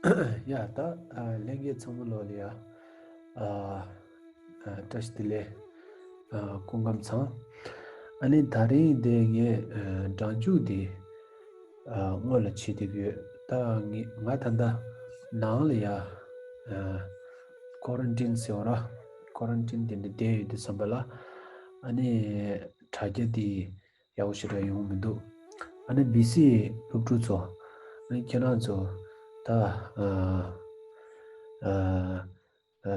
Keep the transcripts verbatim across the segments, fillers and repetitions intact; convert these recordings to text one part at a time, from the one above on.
ཡ་ད་ཨ་ལྷན་རྒྱས་ཚང་མ་ལོ་ལ་ཡ་ཨ་ཨ་བཀྲ་ཤིས་བདེ་ལེགས། ཨ་སྐུ་ཁམས་བཟང་། ཨ་ནི་དེ་རིང་འདི་ངས་ཨ་སྒྲ་འཇུག་འདི་ཨ་སྔོན་ལ་བྱེད་བསྡད་ཀྱི་ཡོད། ད་ངས་ང་ད་ལྟ་ནང་ལ་ཡ་ཨ་ཀོ་རན་ཊིན་ཟེར་བ་ར། ཀོ་རན་ཊིན་འདི་འདྲ་བསྡད་ཡོད་དུས་ཙམ་པ་ལ། ཨ་ནི་དྲ་རྒྱ་འདི་ཡག་པོ་ཞེ་དྲག་ཡོང་གི་མི་འདུག་ཨ་ནི་བི་སི་སློབ་ཕྲུག་ཚོ། ཨ་ནི་ཁྱེད་རང་ཚོ་ད་ཨ་ཨ་ཨ་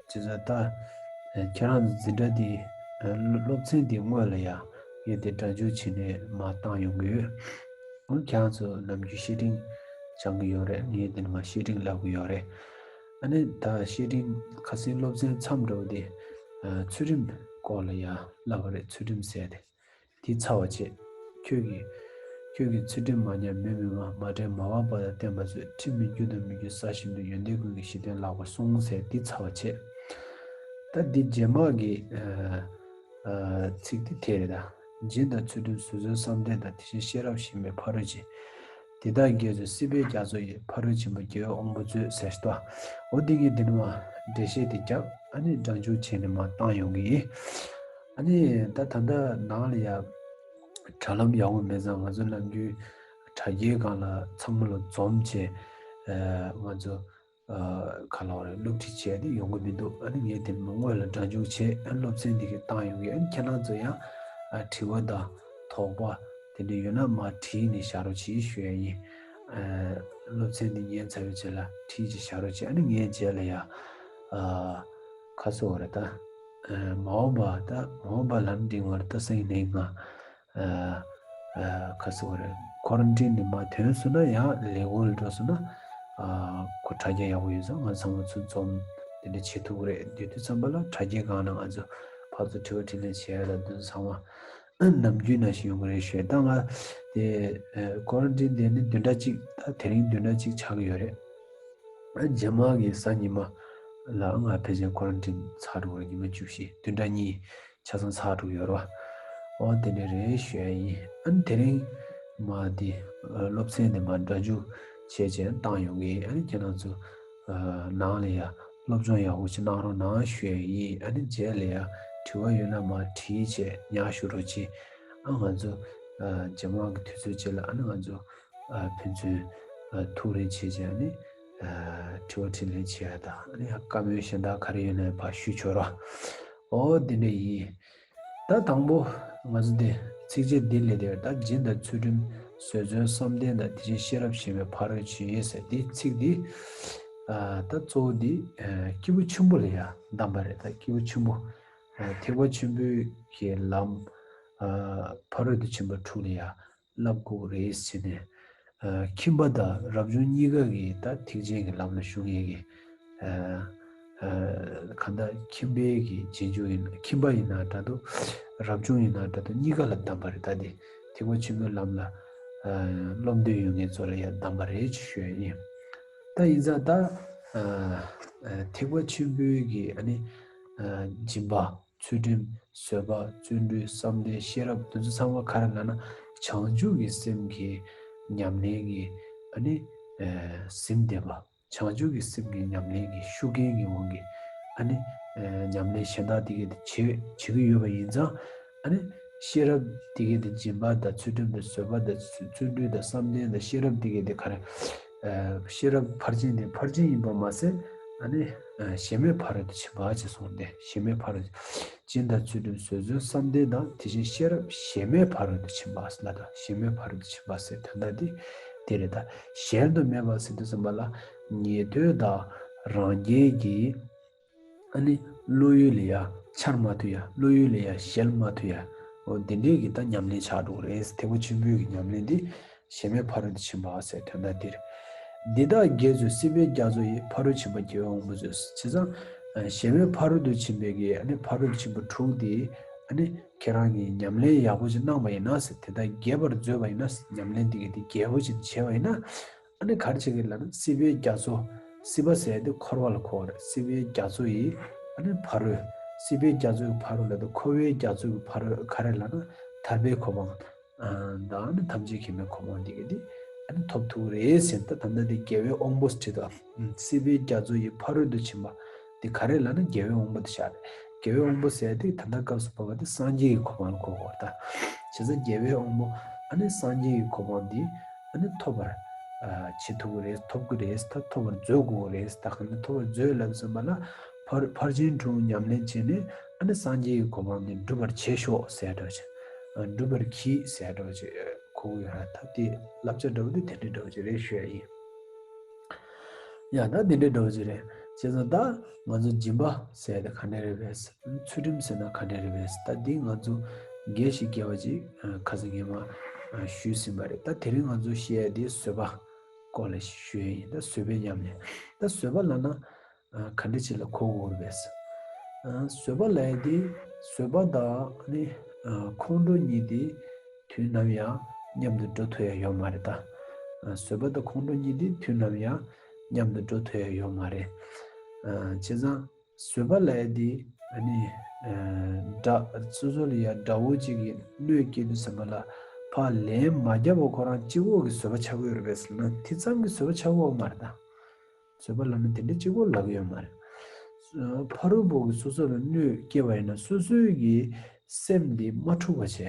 ཅི་ཟེར་ད། ཨ་ཁྱེད་རང་ཚོ་འཛིན་གྲྭ་འདི་ཨ་སློབ་ཚན་འདི་སྔོན་ལ་ཡ་ངས་དེ་སྒྲ་འཇུག་བྱས་ནས་མར་བཏང་ཡོང་གི་ཡོད། ཨ་ཁྱེད་རང་ཚོ་ནམ་རྒྱུན་བཤེར་ཕྲེང་སྦྱང་གི་ཡོད་རེད། ངས་དེ་ནས་མར་བཤེར་ཕྲེང་ལབ་གི་ཡོད་རེད། ཨ་ནི་ད་བཤེར་ཕྲེང་ཁ་སང་སློབ་ཚན་མཚམས་འདྲ་བོ་དེ་ཨ་ཚུལ་ཁྲིམས་སྐོར་ལ་ཡ་ལབ་པ་རེད། ཚུལ་ཁྲིམས་ཟེར་དེ། དེ་ཚར་བ་བྱེད། ཁྱོད་ཀྱིས་ཁྱོད་ཀྱིས་ཚུལ་ཁྲིམས་མ་ཉམས་མི་མི་སྨྲ། མ་འདྲེན་མ་འབག་པ་དང་བསྟན་པ་རྩོད། ཁྲིམས་མི་འགྱུར་དང་མི་འགྱུར་ས་ཞིང་དུ། ཡོན་ཏན་ཀུན་གྱི་གཞི་རྟེན་ལགས་པར་སྲུངས་ཟེར། དེ་ཚར་བ་བྱེད། ད་འདི་རྗེས་མ་གི་ཨ་ཨ་ཚིག་དེ་དེ་རེད་ད། སྦྱིན་དང་ཚུལ་ཁྲིམས་བཟོད་བརྩོན་བསམ་གཏན་དང་། དེ་བཞིན་ཤེས་རབ་གཞན་ཕན་ཕ་རོལ་ཕྱིན། དེ་དག་དགེ་ཚུལ་སྲིད་པའི་རྒྱ་མཚོ་ཡི། ཕ་རོལ་ཕྱིན་པ་དགེ་བའི་དབང་པོ་མཛོད་ཟེར་ཏོ། འོ་འདི་ངས་འདི་ནས་མར་འགྲེལ་བཤད་དེ་བརྒྱབ། ཨ་ནི་སྒྲ་འཇུག་བྱས་ནས་མར་བཏང་ཡོང་གི་ཡིན། ཨ་ནི་ད་ད་ལྟ་ནང་ལ་ཡ་དྲ་ལམ་ཡག་པོ་མེད་ཙང་ང་ཚོ་ནམ་རྒྱུན་དྲ་རྒྱའི་སྒང་ལ་ཚང་མ་ལ་འཛོམས་བྱས་ཨ་ང་ཚོ་ཨ་ག་ལབ་རེད། སློབ་ཁྲིད་བྱས་ཏེ་ཡོང་གི་མི་འདུག་ཨ་ནི་ངས་དེ་མ་སྔོན་ལ་སྒྲ་འཇུག་བྱས། ཨ་ནི་སློབ་ཚན་འདི་ག་བཏང་ཡོང་གི། ཨ་ནི་ཁྱེད་རང་ཚོ་ཡང་ཨ་དྲི་བ་དང་དོགས་པ་དེ་འདྲ་ཡོད་ན་མར་དྲིས་ནས་བཞག་རོགས་གྱིས་ཞུ་ཡ་ཡིན། ཨ་སློབ་ཚན་འདི་ཉན་ཚར་བའི་རྗེས་ལ་དྲིས་ཀྱིས་བཞག་རོགས་གྱིས། ཨ་ནི་ངས་རྗེས་ལ་ཡ་ཨ་ཁ་སོ་རེད་ད། ཨ་མ་འོངས་པ་ད་མ་འོངས་པ་ལམ་འདི་ངར་ད་སེང་ནས་ང་ཨ་ཨ་ཁ་སོ་རེད། ཁོ་རང་འདྲི་ནི་མ་ཐོན་སོང་ན་ཡང་ལས་ཁུངས་ལ་འགྲོ་སོང་ན་ཨ་ཁོ་དྲ་རྒྱ་ཡག་པོ་ཡོད་ཙང་ང་ཚང་མ་ཚུར་འཛོམས་དེ་འདྲ་བྱེད་ཐུབ་ཀྱི་རེད། དེ་དུས་ཙམ་པ་ལ་དྲ་རྒྱའི་སྒང་ན་ང་ཚོ་ཕར་ཚུར་དྲི་བ་དྲིས་ལན་བྱེད་ཡ་ལ་དུས་ཚང་མ་ནམ་རྒྱུན་ནང་བཞིན་ཡོང་གི་རེད་ཞུས། ད་ང་དེ་ཨ་ཀོ་རན་ཊིན་དེ་ནི་བདུན་ཕྲག་གཅིག་ད་དེ་རིང་བདུན་ཕྲག་གཅིག་ཆགས་ཀྱི་ཡོད་རེད། ཨ་རྗེས་མ་གི་གཟའ་ཉི་མ་ལ་ང་ཕལ་ཆེར་ཀོ་རན་ཊིན་ཚར་འགྲོ་གི་རེད། ཉི་མ་བཅུ་བཞི་བདུན་ཕྲག་གཉིས་ཆ་ཚང་ཚར་འགྲོ་གི་ཡོད་རེད་བ། འོ་དེ་འདྲ་རེད་ཞུ་ཡ་ཡིན། ཨ་ནི་དེ་རིང་མ་དེ་སློབ་ཚན་དེ་མ་སྒྲ་འཇུག་བྱས་བྱས་བཏང་ཡོང་གི། ཨ་ནི་ཁྱེད་རང་ཚོ་ནང་ལ་ཡ་སློབ་སྦྱོང་ཡག་པོ་ཞིག་གནང་རོགས་གནང་ཞུ་ཡ་ཡིན། ཨ་ནི་རྗེས་ལ་ཡ་དྲི་བ་ཡོད་ན་མ་དྲིས་བྱས་ཉར་ཞུ་རོགས་གྱིས། ཨ་ང་ཚོ་རྗེས་མ་གི་དུས་ཚོད་བཅས་ལ་ཨ་ནི་ང་ཚོ་ཨ་ཕན་ཚུན་ཨ་ཐུག་རེས་བྱེད་བྱས་ནི་ཨ་དྲི་བ་དྲིས་ལན་བྱེད་ཡ་དང་། ཨ་ནི་བཀའ་མོལ་གཞན་དག་ག་རེ་ཡོད་ན་ཕར་ཞུ་ཆོག་ར། འོ་འདི་འདྲ་ཡིན། ད་དང་པོ་ང་ཚོ་འདི་ཚིགས་བཅད་འདི་ལས་དེར་ད་སྦྱིན་དང་ཚུལ་ཁྲིམས་བཟོད་བརྩོན་བསམ་གཏན་དང་། དེ་བཞིན་ཤེས་རབ་གཞན་ཕན་ཕ་རོལ་ཕྱིན་ཟེར་འདི་ཚིག་འདི་ཨ་ད་གཙོ་བོ་འདི་ཨ་སྐྱེས་བུ་ཆེན་པོ་ལ་ཡ་གདམས་པ་རེད། ད་སྐྱེས་བུ་ཆེན་པོ་ཨ་ཐེག་པ་ཆེན་པོའི་གི་ལམ་ཨ་ཕ་རོལ་ཏུ་ཕྱིན་པ་དྲུག་ལ་ཡ་བསླབ་དགོས་རེད་ཟེར་ནས། ཨ་ཁྱིམ་པ་དང་རབ་བྱུང་གཉིས་ཀ་གིས་ད་ཐེག་ཆེན་གྱི་ལམ་ལ་ཞུགས་མཁན་གྱི་ཨ་ཨ་གང་ལྟར་ཁྱིམ་པའི་གི་རྗེས་འཇུག་ཡིན་ན། ཁྱིམ་པ་ཡིན་ན་འདྲ་འདུག་རབ་བྱུང་ཡིན་ན་འདྲ་འདུག་གཉིས་ཀ་ལ་གདམས་པ་རེད། ད་དེ་ཐེག་པ་ཆེན་པོའི་ལམ་ལ་ཨ་སློབ་འདོད་ཡོད་མཁན་ཚོ་ལ་ཡང་གདམས་པ་རེད་ཅེས་ཞུ་ཡ་ཡིན། ད་ཡིན་ཙང་ད་ཨ་ཨ་ཐེག་པ་ཆེན་པོའི་གི་ཨ་ནི་ཨ་སྦྱིན་པ། ཚུལ་ཁྲིམས། བཟོད་པ། བརྩོན་འགྲུས། བསམ་གཏན། ཤེས་རབ། འདི་ཚོ་ཚང་མ་ག་རེ་ལབ་ན་བྱང་ཆུབ་ཀྱི་སེམས་ཀྱི་ཉམས་ལེན་གྱི་ཨ་ནི་ཨ་ཟིན་བསྡད་པ། བྱང་ཆུབ་ཀྱི་སེམས་ཀྱི་ཉམས་ལེན་གྱི་ཤུགས་རྐྱེན་གྱི་དབང་གིས་ཨ་ནི་ཨ་ཉམས་ལེན་གཞན་དག་དེ་གས་དེ་བྱེད་བྱེད་ཀྱི་ཡོད་པ་ཡིན་ཙང་། ཨ་ནི་ཤེས་རབ་དེ་གས་དེ་སྦྱིན་པ་དང་ཚུལ་ཁྲིམས་དང་བཟོད་པ་དང་བརྩོན་འགྲུས་དང་བསམ་གཏན་དང་ཤེས་རབ་དེ་གས་དེ་ག་རེ། ཨ་ཤེས་རབ་ཕར་ཕྱིན་དེ་ཕར་ཕྱིན་ཡིན་པ་མ་ཟད། ཨ་ནི་ཨ་གཞན་མེད་ཕ་རོལ་ཏུ་ཕྱིན་པ་ཅེས་གསུངས་ཏེ། གཞན་མེད་ཕ་རོལ་ཏུ། སྦྱིན་དང་ཚུལ་ཁྲིམས་བཟོད་བརྩོན་བསམ་གཏན་དང་། དེ་བཞིན་ཤེས་རབ་གཞན་མེད་ཕ་རོལ་ཏུ་ཕྱིན་པ་ལ་ད་གཞན་མེད་ཕ་རོལ་ཏུ་ཕྱིན་པ་ཟེར་དོན་དག་འདི་དེ་རེད། ད་གཞན་དུ་མེད་པ་ཟེར་དུས་ཙམ་པ་ལ་ཉན་ཐོས་དང་རང་རྒྱལ་གྱི་ཨ་ནི་བློ་ཡུལ་ལ་ཡ་འཆར་མ་ཐུབ་ཡ། བློ་ཡུལ་ལ་ཡ་གཞལ་མ་ཐུབ་ཡ། འོ་འདི་འདྲའི་གི་ད་ཉམས་ལེན་ཆགས་འགྲོ་གི་རེད། ཐེག་པ་ཆེན་པོའི་གི་ཉམས་ལེན་འདི་གཞན་མེད་ཕ་རོལ་ཏུ་ཕྱིན་པ་ཟེར་དོན་དག་འདིར། འདི་དག་དགེ་ཚུལ་སྲིད་པའི་རྒྱ་མཚོ་ཡི། ཕ་རོལ་ཕྱིན་པ་དགེ་བའི་དབང་པོ་མཛོད། བྱས་ཙང་གཞན་མེད་ཕ་རོལ་ཏུ་ཕྱིན་པའི་གི་ཨ་ནི་ཕ་རོལ་ཏུ་ཕྱིན་པ་དྲུག་འདི་ཨ་ནི་ཁྱེད་རང་གིས་ཉམས་ལེན་ཡག་པོ་ཅིག་གནང་པ་ཡིན་ན་ཟེར། དེ་དག་རྒྱས་པར་མཛོད་པ་ཡིན་ན་ཟེར། ཉམས་ལེན་འདི་གི་འདི་རྒྱས་པོ་ཅིག་བྱས་པ་ཡིན་ན། ཨ་ནི་ག་རེ་བྱེད་ཀྱི་ལབ་ན་སྲིད་པའི་རྒྱ་མཚོ། སྲིད་པ་ཟེར་དེ་འཁོར་བ་ལ་གོ་བ་རེད། སྲིད་པའི་རྒྱ་མཚོ་ཡི་ཨ་ནི་ཕ་རོལ། སྲིད་པའི་རྒྱ་མཚོ་ཡི་ཕ་རོལ་ལ་དེ་འཁོར་བའི་རྒྱ་མཚོ་ཡི་ཕ་རོལ་ག་རེ་ལབ་ན་ཐར་པའི་གོ་འཕང་། ཨ་ད་ཨ་ནི་ཐམས་ཅད་མཁྱེན་པའི་གོ་འཕང་འདི་གི་འདི་ ཨ་ནི་ཐོབ་ཐུབ་རེད་ཟེར། ད་ད་ལྟ་དེ་རྒྱལ་བའི་དབང་པོ་ཟེར་དུས། སྲིད་པའི་རྒྱ་མཚོ་ཡི་ཕ་རོལ་ཏུ་ཕྱིན་པ་དེ་ག་རེ་ལབ་ན་རྒྱལ་བའི་དབང་པོ་དེ་ཤར་རེད། རྒྱལ་བའི་དབང་པོ་ཟེར་དེ་ད་ལྟ་སྐབས་སུ་བབས་པ་དེ་སངས་རྒྱས་ཀྱི་གོ་འཕང་ལ་གོ་དགོས་རེད་ད། བྱས་ཙང་རྒྱལ་བའི་དབང་པོ་ཨ་ནི་སངས་རྒྱས་ཀྱི་གོ་འཕང་འདི་ཨ་ནི་ཐོབ་པར་བྱེད་ཐུབ་ཀྱི་རེད། ཐོབ་ཀྱི་རེད། ད་ཐོབ་པར་མཛོད་དགོས་ཀྱི་རེད། ད་གང་ལྟར་ཐོབ་པར་མཛོད་ལབ་ཟིན་པ་ལ་ཕར་ཕར་ཕྱིན་དྲུག་ཉམས་ལེན་བྱས་ནས་ཨ་ནི་སངས་རྒྱས་ཀྱི་གོ་འཕང་འདི་འགྲུབ་པར་བྱེད་ཤོག་ཟེར་འདྲ་བ་ཅིག་སྒྲུབ་པར་གྱིས་ཟེར་འདྲ་བ་ཅིག་གོ་གི་ཡོད་རེད། ད་དེ་བསླབ་བྱ་འདྲ་བོ་དེ་དེ་འདྲ་འདྲ་བོ་ཅིག་རེད་ཞུ་ཡ་ཡིན། ཡ་ད་དེ་འདྲ་འདྲ་བོ་ཅིག་རེད། བྱས་ཙང་ད་ང་ཚོ་སྦྱིན་པ་ཟེར་ཡ་དེ་ག་འདྲ་རེད་པས། ཚུལ་ཁྲིམས་ཟེར་ན་ག་འདྲ་རེད་པས། ད་འདི་ང་ཚོ་རྒྱས་ཤིག་རྒྱས་པ་ཅིག་ཁ་སང་ངས་མ་ཞུས་ཟིན་པ་རེད། ད་དེ་རིང་ང་ཚོ་བཤད་ཡ་དེ་བཟོད་པ་སྐོར་ལ་ཞུ་ཡ་ཡིན། ད་བཟོད་པའི་ཉམས་ལེན། ད་བཟོད་པ་ལབ་ན་ག་འདྲ་ཅིག་ལ་གོ་དགོས་རེད་པས། བཟོད་པ་ལབ་ཡ་དེ་བཟོད་པ་དང་ནི་ཁོང་ཁྲོ་གཉིས་དེ་དུས་ནམ་ཡང་མཉམ་དུ་འགྲོ་ཐུབ་ཡ་ཡོད་མ་རེད་ད། བཟོད་པ་དང་ཁོང་ཁྲོ་གཉིས་དེ་དུས་ནམ་ཡང་མཉམ་དུ་འགྲོ་ཐུབ་ཡ་ཡོད་མ་རེད། བྱས་ཙང་བཟོད་པ་ལབ་ཡ་དེ་ཨ་ནི་དགྲ་སོ་སོ་ལ་ཡ་དགྲ་བོ་གཅིག་གིས་གནོད་སྐྱེལ་དུས་ཙམ་པ་ལ་ཕར་ལན་མ་བརྒྱབ་པ་ཁོ་རང་གཅིག་པོ་གི་བཟོད་པ་ཆགས་ཀྱི་ཡོད་རེད་པས་ཟེར་ན་དེ་ཙམ་གྱི་བཟོད་པ་ཆགས་ཀྱི་ཡོད་མ་རེད་ད། བཟོད་པ་ལབ་ན་དེ་འདྲ་གཅིག་པོ་ལབ་ཀྱི་ཡོད་མ་རེད། ཕ་རོལ་པོ་གིས་སོ་སོ་ལ་གནོད་སྐྱེལ་བ་ཡིན་ན་སོ་སོའི་གི་སེམས་འདི་མ་འཁྲུགས་པ་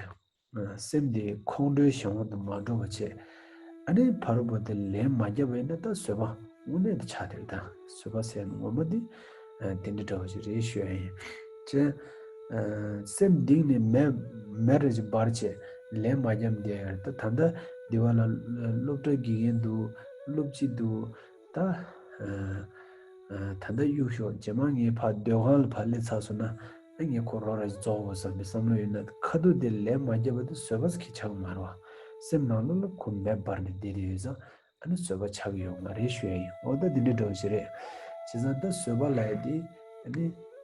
བྱས། སེམས་འདི་ཁོང་ཁྲོའི་གཞན་དབང་དུ་མ་འགྲོ་བ་བྱས། ཨ་ནི་ཕ་རོལ་པོ་དེ་ལན་མ་བརྒྱབ་པ་ཡིན་ན་ད་བཟོད་པ་དངོས་གནས་དེ་ཆགས་བསྡད་ཡོད་ད། བཟོད་པ་ཟེར་ན་ངོ་མ་འདི་དེ་འདྲ་འདྲ་བོ་ཞིག་རེད་ཞུ་ཡ་ཡིན། བྱས། སེམས་གཏིང་ནས་མེ་མེ་རེ་ཅིག་འབར་བྱས་ལན་མ་བརྒྱབ་བསྡད་ཡོད་རེད། ད་ད་ལྟ་འདི་བ་ལ་སློབ་གྲྭ་དགེ་རྒན་འདུག་སློབ་སྤྱི་འདུག་ད་ད་ལྟ་གཡུག་ཞོག་རྗེས་མ་ངས་ཕར་སྡོད་ཁང་ལ་ཕར་སླེབས་ཚར་སོང་ན་ཨ་ངས་ཁོ་རོགས་ར་ཅིག་རྫོགས་དགོས་བསམ་པའི་བསམ་བློ་ཡོད་ན་ཁ་ཐུག་དེ་ལན་མ་བརྒྱབ་པ་དེ་བཟོད་པ་ཟེར་གྱི་ཆགས་མ་རེད་བ། སེམས་ནང་ལོགས་ལ་ཁོ་མེ་འབར་ནས་བསྡད་དེ་ཡོད་ཙང་། ཨ་ནི་བཟོད་པ་ཆགས་ཀྱི་ཡོད་མ་རེད་ཞུ་ཡ་ཡིན། འོ་ད་འདི་འདྲའི་འདྲ་བོ་ཞིག་རེད། བྱས་ཙང་ད་བཟོད་པ་ལབ་ཡ་དེ་ཨ་ནི་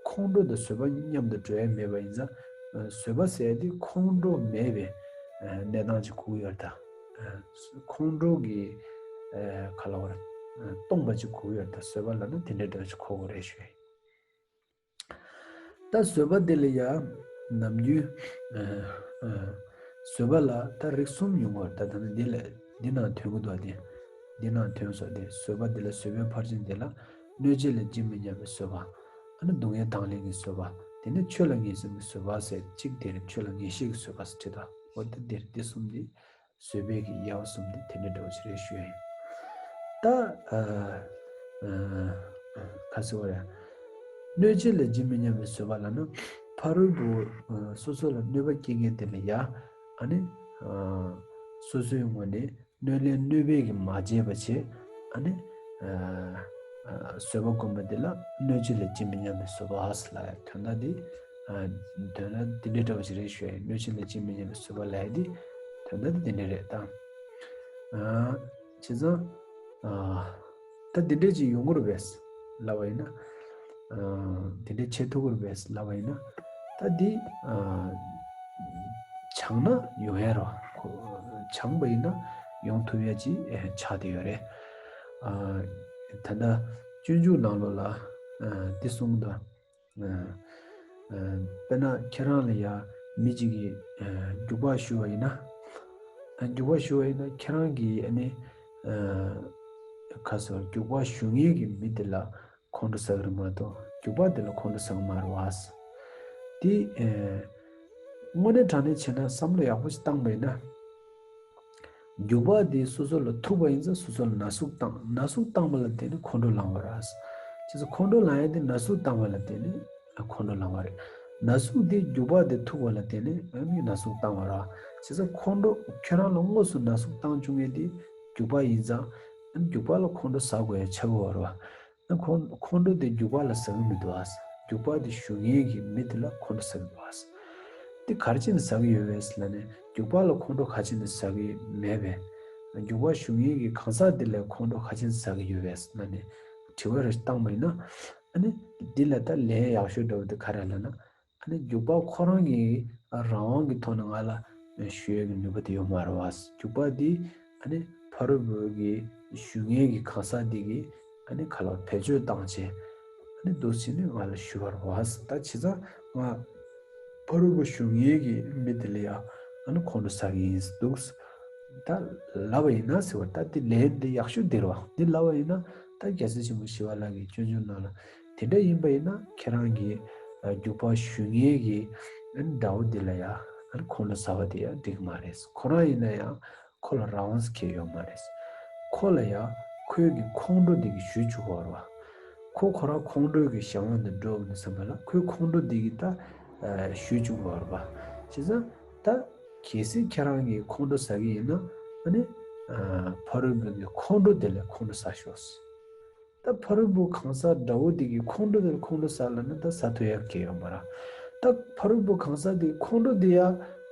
ཁོང་ཁྲོ་དང་བཟོད་པ་མཉམ་དུ་འགྲོ་ཡ་མེད་པ་ཡིན་ཙང་བཟོད་པ་ཟེར་ཡ་དེ་ཁོང་ཁྲོ་མེད་པའི་གནས་སྟངས་ཅིག་དགོས་ཀྱི་ཡོད་རེད་ད། ཁོང་ཁྲོ་གི་ག་ལ་བར་སྟོང་པ་ཅིག་དགོས་ཀྱི་ཡོད་རེད་ད། བཟོད་པ་ལབ་ན་དེ་འདྲའི་འདྲ་བོ་ཅིག་དགོས་ཀྱི་རེད་ཞུ་ཡ་ཡིན། ད་བཟོད་པ་འདི་ལ་ཡང་ནམ་རྒྱུན་བཟོད་པ་ལ་ད་རིགས་གསུམ་ཡོང་གི་ཡོད་རེད། ད་ད་ནི་འདི་ལ་འདི་ནང་ཐོན་གི་འདུག་སྟེ། འདི་ནང་ཐོན་སོང་སྟེ་བཟོད་པ་འདི་ལ་བཟོད་པའི་ཕར་ཕྱིན་འདི་ལ་གནོད་བྱེད་ལ་ཇི་མི་སྙམ་པའི་བཟོད་པ། ཨ་ནི་སྡུག་བསྔལ་དང་ལེན་གྱི་བཟོད་པ། དེ་ནས་ཆོས་ལ་ངེས་འབྱུང་གི་བཟོད་པ་ཟེར་གཅིག་དེ་རེད། ཆོས་ལ་ངེས་ཤེས་ཀྱི་བཟོད་པ་ཟེར་བྲིས་འདུག་འོ་ད་འདིར་འདི་གསུམ་འདི། བཟོད་པའི་གི་དབྱེ་བ་གསུམ་དེ་དེ་འདྲ་འདྲ་བོ་ཞིག་རེད་ཞུ་ཡ་ཡིན། ད་ཨ་ཨ་ག་ཟེར་བ་རེད། གནོད་བྱེད་ལ་ཇི་མི་སྙམ་པའི་བཟོད་པ་ལབ་ན་ཕ་རོལ་པོ་སོ་སོ་ལ་གནོད་པ་སྐྱེལ་མཁན་དེ་ལ་ཡ་ཨ་ནི་སོ་སོའི་ངོས་ནས་གནོད་ལན་གནོད་པའི་གི་མ་བྱས་པ་བྱས་ཨ་ནི། བཟོད་པ་སྒོམ་པ་འདི་ལ་གནོད་བྱེད་ལ་ཇི་མི་སྙམ་པའི་བཟོད་པ་ཟེར་ལབ་ཡ་དོན་དག་འདི། དོན་དག་འདི་འདྲའི་འདྲ་བ་ཞིག་རེད་ཞུ་ཡ་ཡིན། གནོད་བྱེད་ལ་ཇི་མི་སྙམ་པའི་བཟོད་པ་ལབ་ཡ་འདི་དོན་དག་འདི་འདི་འདྲ་རེད་ད། བྱས་ཙང་། ད་འདི་འདྲས་ཅིག་ཡོང་གི་རེད་པས་ལབ་པ་ཡིན་ན། འདི་འདྲས་བྱེད་ཐུབ་ཀྱི་རེད་པས་ལབ་པ་ཡིན་ན། ད་འདི། སྦྱངས་ན་ཡོང་ཡ་རེད་བ། སྦྱངས་པ་ཡིན་ན་ཡོང་ཐུབ་ཡ་ཅིག་ཆགས་བསྡད་ཡོད་རེད། ད་ལྟ་སྤྱོད་འཇུག་ནང་ལོགས་ལ་འདི་གསུངས་འདུག་དཔེར་ན་ཁྱེད་རང་ལ་ཡ་མི་གཅིག་གིས་རྒྱུག་པ་གཞུ་བ་ཡིན་ན། རྒྱུག་པ་གཞུ་བ་ཡིན་ན་ཁྱེད་རང་གིས་ཨ་ནི། ཁ་སོ་རྒྱུག་པ་གཞུ་མཁན་གྱི་མི་དེ་ལ་ཁོང་ཁྲོ་ཟ་གི་རེད་མ་གཏོགས་རྒྱུག་པ་དེ་ལ་ཁོང་ཁྲོ་ཟ་གི་མ་རེད་བ། དེ། དངོས་གནས་དྲང་གནས་བྱས་ན་བསམ་བློ་ཡག་པོ་ཞིག་བཏང་པ་ཡིན་ན། རྒྱུག་པ་དེ་སོ་སོ་ལ་ཐུག་པ་ཡིན་ཙང་སོ་སོ་ལ་ན་ཟུག་བཏང་། ན་ཟུག་བཏང་བ་ལ་བརྟེན་ནས་ཁོང་ཁྲོ་ལངས་པ་རེད། བྱས་ཙང་ཁོང་ཁྲོ་ལངས་ཡ་དེ་ན་ཟུག་བཏང་བ་ལ་བརྟེན་ནས་ཁོང་ཁྲོ་ལངས་པ་རེད། ན་ཟུག་དེ་རྒྱུག་པ་དེ་ཐུག་པ་ལ་བརྟེན་ནས་ཨ་ནི་ན་ཟུག་བཏང་བ་རེད། བྱས་ཙང་ཁོང་ཁྲོ་ཁྱོད་རང་ལ་དངོས་སུ་ན་ཟུག་བཏང་བཅུག་མཁན་དེ་རྒྱུག་པ་ཡིན་ཙང་ཨ་ནི་རྒྱུག་པ་ལ་ཁོང་ཁྲོ་ཟ་དགོས་ཡ་ཆགས་ཀྱི་ཡོད་རེད་བ། ཁོང་ཁོང་ཁྲོ་དེ་རྒྱུག་པ་ལ་ཟ་གི་མི་འདུག་ཨ། རྒྱུག་པ་དེ་གཞུ་མཁན་གྱི་མི་དེ་ལ་ཁོང་ཁྲོ་ཟ་གི་འདུག་ཨ། དེ་ག་རེ་བྱས་ནས་ཟ་གི་ཡོད་པས་ལབ་ནས་རྒྱུག་པ་ལ་ཁོང་ཁྲོ་ག་རེ་བྱས་ནས་ཟ་གི་མེད་པས། རྒྱུག་པ་གཞུ་མཁན་གྱི་གང་ཟག་དེ་ལ་ཁོང་ཁྲོ་ག་རེ་བྱས་ནས་ཟ་གི་ཡོད་པས་ལབ་ནས་དྲི་བ་རེ་བཏང་བ་ཡིན་ན། ཨ་ནི་འདི་ལ་ད་ལན་ཡག་ཤོས་འདྲ་བོ་དེ་ག་རེ་ལབ་ན། ཨ་ནི་རྒྱུག་པ་ཁོ་རང་གི་རང་དབང་གི་ཐོག་ནས་ང་ལ་གཞུ་ཡས་ཀྱི་ནུས་པ་དེ་ཡོད་མ་རེད་བ། རྒྱུག་པ་འདི་ཨ་ནི་ཕ་རོལ་པོ་གི་གཞུ་མཁན་གྱི་གང་ཟག་འདི་གིས་ཨ་ནི་ག་ལ་བེད་སྤྱོད་བཏང་བྱས་ཨ་ནི་འདུག་བྱས་ནས་ང་ལ་གཞུ་བ་རེད་བ། ད་བྱས་ཙང་ང་ཕ་རོལ་པོ་གཞུ་མཁན་གྱི་མི་དེ་ལ་ཡ་ཨ་ནི་ཁོང་ཁྲོ་ཟ་གི་ཡིན་འདུག་ད་ལབ་པ་ཡིན་ན་ཟེར་བ། ད་དེ་ལན་འདི་ཡག་ཤོས་འདི་རེད་བ། འདི་ལབ་པ་ཡིན་ན་ད་རྒྱལ་སྲས་ཆེན་པོ་ཞི་བ་ལྷ་གི་སྤྱོད་འཇུག་ནང་ལ་དེ་འདྲ་ཡིན་པ་ཡིན་ན་ཁྱེད་རང་གིས་རྒྱུག་པ་གཞུ་མཁན་གྱི་དགྲ་བོ་འདི་ལ་ཡང་ཁོང་ཁྲོ་ཟ་བ་དེ་ཡང་འགྲིག་མ་རེད། ཁོ་རང་ཡིན་ན་ཡང་ཁོ་ལ་རང་དབང་ཁེལ་ཡོད་མ་རེད། ཁོ་ལ་ཡང་ཁོའི་གི་ཁོང་ཁྲོ་འདི་གི་གཞུ་བཅུག་པ་རེད་བ། ཁོ་ཁོ་རང་ཁོང་ཁྲོའི་གི་གཞན་དབང་དུ་འགྲོ་བ་ནི་བསམ་པ་ལ་ཁོའི་ཁོང་ཁྲོ་འདི་གི་ད་གཞུ་བཅུག་པ་རེད་བ། བྱས་ཙང་ད་གལ་སྲིད་ཁྱེད་རང་གིས་ཁོང་ཁྲོ་ཟ་གི་ཡིན་ན་ཨ་ནི་ཕ་རོལ་པོའི་གི་ཁོང་ཁྲོ་དེ་ལས་ཁོང་ཁྲོ་ཟ་ཤོག། ད་ཕ་རོལ་པོ་གང་ཟག་དགྲ་བོ་དེ་གི་ཁོང་ཁྲོ་དེར་ཁོང་ཁྲོ་ཟ་ལ་ནི་ད་ཟ་ཐུབ་ཡག་གི་ཡོད་མ་རེད། ད་ཕ་རོལ་པོ་གང་ཟག་དེ་གི་ཁོང་ཁྲོ་དེ་ཡ་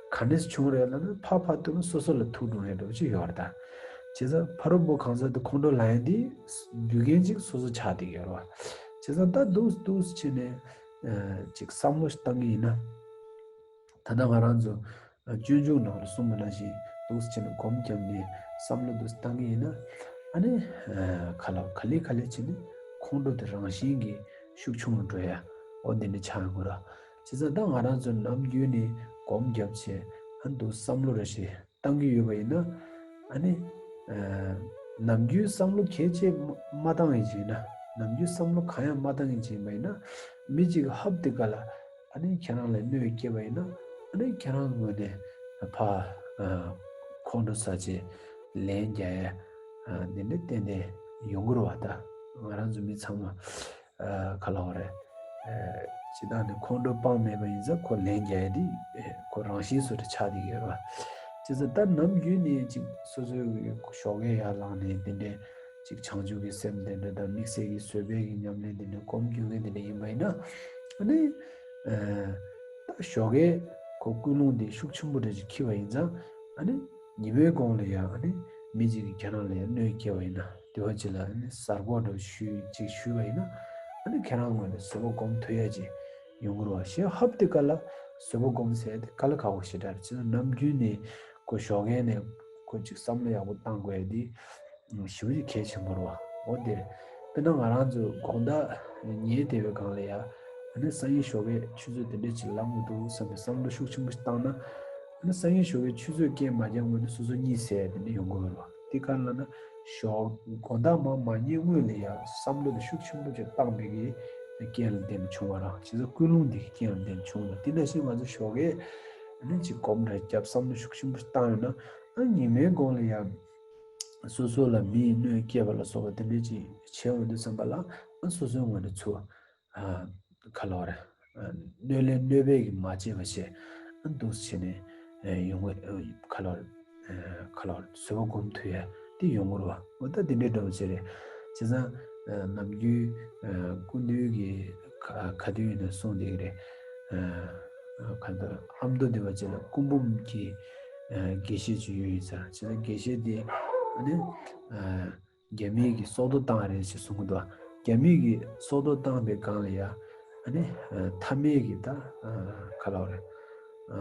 ག་ནས་བྱུང་རེད་ལ་ནི་ཕར་ཕར་ཐུག་ན་སོ་སོ་ལ་ཐུག་འགྲོ་ཡག་འདྲ་བོ་ཅིག་ཡོད་རེད་ད། བྱས་ཙང་ཕ་རོལ་པོ་གང་ཟག་དེ་ཁོང་ཁྲོ་ལངས་ཡག་དེ་རྒྱུ་རྐྱེན་ཅིག་སོ་སོ་ཆགས་བསྡད་ཡོད་རེད་བ། བྱས་ཙང་ད་འདུག་འདུག་བྱས་ནས་ཅིག་བསམ་བློ་ཞིག་བཏང་གི་ཡིན་ན། ད་ལྟ་ང་རང་ཚོ་སྤྱོད་འཇུག་ནང་ལ་གསུངས་པ་ནང་བཞིན་འདུག་སེ་བྱས་ནས་སྒོམ་བརྒྱབ་ནས་བསམ་བློ་འདུག་སེ་བཏང་གི་ཡིན་ན། ཨ་ནི་ག་ལ་ག་ལེ་ག་ལེ་བྱས་ནས་ཁོང་ཁྲོ་དེ་རང་བཞིན་གྱིས་ཤུགས་ཆུང་རུ་འགྲོ་ཡ། འོ་འདི་འདྲ་ཆགས་ཡོང་གི་རེད། བྱས་ཙང་ད་ང་རང་ཚོ་ནམ་རྒྱུན་ནས་སྒོམ་བརྒྱབ་བྱས་ཨ་འདུག་བསམ་བློ་རེ་ཞིག་བཏང་གི་ཡོད་པ་ཡིན་ན། ཨ་ནི་ནམ་རྒྱུན་བསམ་བློ་གལ་ཆེ་མ་བཏང་ཡིན་བྱས་ན། ནམ་རྒྱུན་བསམ་བློ་གང་ཡང་མ་བཏང་ཡིན་བྱས་པ་ཡིན་ན། མི་གཅིག་ཧབ་དེ་ག་ལ། ཨ་ནི་ཁྱེད་རང་ལ་གནོད་སྐྱེལ་བ་ཡིན་ན། ཨ་ནི་ཁྱེད་རང་ངོས་ནས་ཕར་ཁོང་ཁྲོ་ཟ་བྱས་ལན་རྒྱག་ཡ་འདི་འདྲ་ཏན་ཏན་ཡོང་གི་རེད་བ། ད་ང་རང་ཚོ་མི་ཚང་མ་ག་ལབ་དགོས་རེད། སྤྱིར་བཏང་ནས་ཁོང་ཁྲོ་སྤངས་མེད་པ་ཡིན་ཙང་ཁོ་ལན་རྒྱག་ཡ་འདི་ཁོ་རང་བཞིན་བཟོ་འདྲ་ཆགས་བསྡད་ཡོད་རེད་བ། བྱས་ཙང་ད་ནམ་རྒྱུན་ནས་ཅིག་སོ་སོའི་ཞོགས་ཀས་ཡར་ལངས་ནས་འདི་འདྲའི་ཅིག་བྱང་ཆུབ་ཀྱི་སེམས་དེ་འདྲ་དང་དམིགས་བསལ་གྱི་བཟོད་པའི་གི་ཉམས་ལེན་དེ་འདྲ་སྒོམ་རྒྱུ་ངན་དེ་འདྲ་ཡིན་པ་ཡིན་ན། ཨ་ནི། ད་ཞོགས་ཀས་ཁོ་ཀུན་སློང་དེ་ཤུགས་ཆེན་པོ་འདྲ་ཅིག་འཁྱེར་བ་ཡིན་ཙང་། ཨ་ནི། ཉི་མའི་གུང་ལ་ཡང་ཨ་ནི། མི་གཅིག་གིས་ཁྱེད་རང་ལ་ཡང་གནོད་སྐྱེལ་བ་ཡིན་ན། དེ་བ་ཅིག་ལ་ཨ་ནི་གཟར་སྒོག་འདྲ་ཞུས་ཅིག་ཞུས་པ་ཡིན་ན། ཨ་ནི་ཁྱེད་རང་ངོས་ནས་བཟོད་པ་སྒོམ་ཐུབ་ཡ་ཅིག་ཡོང་གི་རེད་བ། གཞན་ཧབ་དེ་ག་ལ་བཟོད་པ་སྒོམ་ཟེར་དེ་ག་ལ་ཁག་པོ་ཞེ་དྲག་རེད། ཅེས་ནམ་རྒྱུན་ནས་ཁོ་ཞོགས་ཀས་ནས་ཁོ་ཅིག་བསམ་བློ་ཡག་པོ་བཏང་དགོས་ཡ་དེ། ཞེ་པོ་ཅིག་གལ་ཆེན་པོ་རེད་བ། འོ་དེ་རེད། དཔེར་ན་ང་རང་ཚོ་དགོང་དག་ཉལ་བསྡད་པའི་སྒང་ལ་ཡ། ཨ་ནི་སང་ཉིན་ཞོགས་ཀས་ཆུ་ཚོད་དེ་འདྲ་ཅིག་ལངས་དགོས་འདུག་བསམ་པའི་བསམ་བློ་ཤུགས་ཆེན་པོ་ཞིག་བཏང་ན། ཨ་ནི་སང་ཉིན་ཞོགས་ཀས་ཆུ་ཚོད་བརྒྱད་མ་བརྒྱབ་སྔོན་དུ་སོ་སོ་གཉིད་སད་དེ་འདྲ་ཡོང་གི་ཡོད་རེད་བ། དེ་ག་རེ་ལབ་ན། ཞོགས་དགོང་དག་མར་མ་ཉལ་སྔོན་ལ་ཡ་བསམ་བློ་དེ་ཤུགས་ཆེན་པོ་ཅིག་བཏང་པའི་གི་རྐྱེན་ལ་བརྟེན་ནས་བྱུང་བ་རེད། བྱས་ཙང་ཀུན་སློང་དེ་གི་རྐྱེན་ལ་བརྟེན་ནས་བྱུང་བ་རེད། དེ་ནང་བཞིན་ང་ཚོ་ཞོགས་ཀས་ཨ་ནི་ཅིག་སྒོམ་རེ་བརྒྱབ་བསམ་བློ་ཤུགས་ཆེན་པོ་ཞིག་བཏང་ཡོད་ན། ཨ་ཉི་མའི་གུང་ལ་ཡ། སོ་སོ་ལ་མིས་གནོད་སྐྱེལ་བ་ལ་སོགས་པ་དེ་འདྲ་ཅིག་བྱས་ཡོང་དུས་ཙམ་པ་ལ་ཨ་སོ་སོའི་ངོས་ནས་ཚུར་ཨ་ག་ལབ་དགོས་རེད། ཨ་གནོད་ལན་གནོད་པས་ཀྱིས་མ་བྱས་པ་བྱས་ཨ་འདུག་སེ་བྱས་ནས་ཨ་ཡོང་གི་ཨ་ག་ལབ་དགོས་རེད། ཨ་ག་ལབ་དགོས་རེད། བཟོད་པ་སྒོམ་ཐུབ་ཡ་དེ་ཡོང་གི་རེད་བ། འོ་ད་དེ་འདྲའི་འདྲ་བོ་ཅིག་རེད། བྱས་ཙང་ཨ་ནམ་རྒྱུན་ཨ་སྐུ་མདུན་གྱིས་ག་ག་དུས་ཡིན་ན་གསུངས་བསྡད་ཀྱི་རེད། ཨ་ག་ད་ཨ་མདོ་སྡེ་པ་ཅིག་ལ་སྐུ་འབུམ་གྱི་ཨ་དགེ་བཤེས་ཅིག་ཡོད་ཡིན་ཙང་། བྱས་ཙང་དགེ་བཤེས་དེ་ཨ་ནི་ཨ་རྒྱ་མིའི་གི་སྲོག་ཐོག་བཏང་རེད་ཅེས་གསུང་གི་འདུག་རྒྱ་མིའི་གི་སྲོག་ཐོག་བཏང་པའི་སྒང་ལ་ཡ་ཨ་ནི་ཨ་ཐ་མལ་གྱི་ད་ཨ་ག་ལབ་དགོས་རེད། ཨ་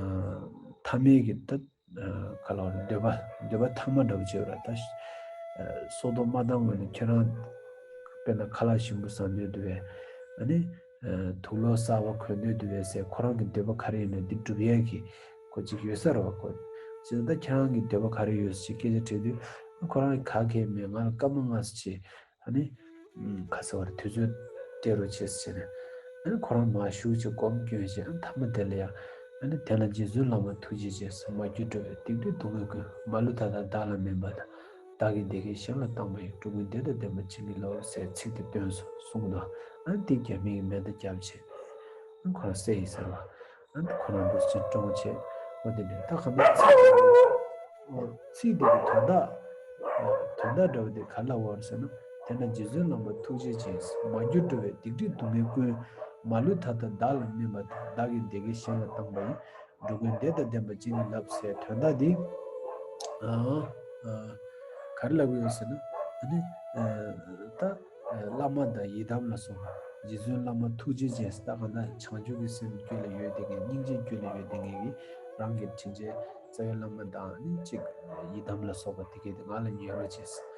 ཐ་མལ་གྱི་ད་ཨ་ག་ལབ་དགོས་རེད། འདོད་པ་འདོད་པ་ཐ་མལ་འདྲ་བོ་ཅིག་ཡོད་རེད་ད། ཨ་སྲོག་ཐོག་མ་བཏང་སྔོན་ནས་ཁྱེད་རང་དཔེར་ན་ཁ་ལག་ཞིམ་པོ་ཟ་འདོད་འདུག་པས། ཨ་ནི་ཨ་དུག་ལོག་གསར་པ་གོན་འདོད་འདུག་པས་ཟེར་ཁོ་རང་གི་འདོད་པ་ག་རེ་ཡིན་ན་འདི་སྒྲུབ་ཡས་ཀྱི་ཁོ་ཅིག་ཡོད་ས་རེད་བ། ཁོ་ཅིག་ད་ཁྱེད་རང་གི་འདོད་པ་ག་རེ་ཡོད་ཟེར་སྐད་ཆ་དྲིས་དུས་ཁོ་རང་གིས་ག་གེ་མེད། ང་ལ་སྐར་མ་ལྔ་ཙམ་ཅིག་ཨ་ནི། ཨུམ། ག་ཟེར་བ་རེད། དུས་ཚོད་སྤྲད་རོགས་བྱེད་ཟེར་ནས། ཨ་ནི་ཁོ་རང་མར་ཞུགས་བྱས་སྒོམ་སྐྱོན་བྱས། ཨ་ནི་མཐའ་མ་དེ་ལ་ཡང་། ཨ་ནི་དེ་ལ་རྗེ་བཙུན་བླ་མ་ཐུགས་རྗེ་ཆེ། མ་གྱུར་འགྲོ་བའི་སྡིག་སྒྲིབ་སྡུག་བསྔལ་ཀུན། མ་ལུས་མཐའ་དག་བདག་ལ་སྨན་པ་དང་། བདག་གི་བདེ་སྐྱིད་གཞན་ལ་བཏང་བ་ཡི། འགྲོ་ཀུན་བདེ་དང་ལྡན་པར་བྱིན་གྱིས་རློབས། ཟེར་ཚིག་དེ་བཏོན་སོང་གསུང་གི་འདུག་ཨ་ནི་དེ་རྒྱ་མི་གིས་མེ་མདའ་བརྒྱབ་བྱས། ཨ་ནི་ཁོ་རང་བསད་ཡིན་ཟེར་བ། ཨ་ནི་ཁོ་རང་འདུག་སེ་བཀྲོངས་བྱས། འོ་དེ་འདྲ་ད་ག་འདྲ་ཚིག་འོ་ཚིག་དེ་གི་དོན་དག་དོན་དག་འདྲ་བོ་དེ་ག་ལ་བར་ཟེར་ན། དེ་ན་རྗེ་བཙུན་བླ་མ་ཐུགས་རྗེ་ཆེ། མ་གྱུར་འགྲོ་བའི་སྡིག་སྒྲིབ་སྡུག་བསྔལ་ཀུན། མ་ལུས་མཐའ་དག་བདག་ལ་སྨན་པ་དང་། བདག་གི་བདེ་སྐྱིད་གཞན་ལ་བཏང་བ་ཡིས། འགྲོ་ཀུན་བདེ་དང་ལྡན་པར་བྱིན་གྱིས་བརླབས། ཟེར་དོན་དག་འདི་ཨ་ཨ་ག་རེ་ལབ་ཀྱི་ཡོད་ཟེར་ན། ཨ་ནི་ཨ་ད་བླ་མ་དང་ཡི་དམ་ལ་སོགས་པ། རྗེ་བཙུན་བླ་མ་ཐུགས་རྗེ་ཅན། ད་གང་ལྟར་བྱང་ཆུབ་ཀྱི་སེམས་རྒྱུད་ལ་ཡོད་དེ་གས། སྙིང་རྗེ་རྒྱུད་ལ་ཡོད་དེ་གས་ཀྱིས་རང་གི་དྲིན་ཅན་རྩ་བའི་བླ་མ་དང་ནི་གཅིག་ཡི་དམ་ལ་སོགས་པ་དེ་གས་དེ་ང་ལ་ཉོན་རོགས་བྱས།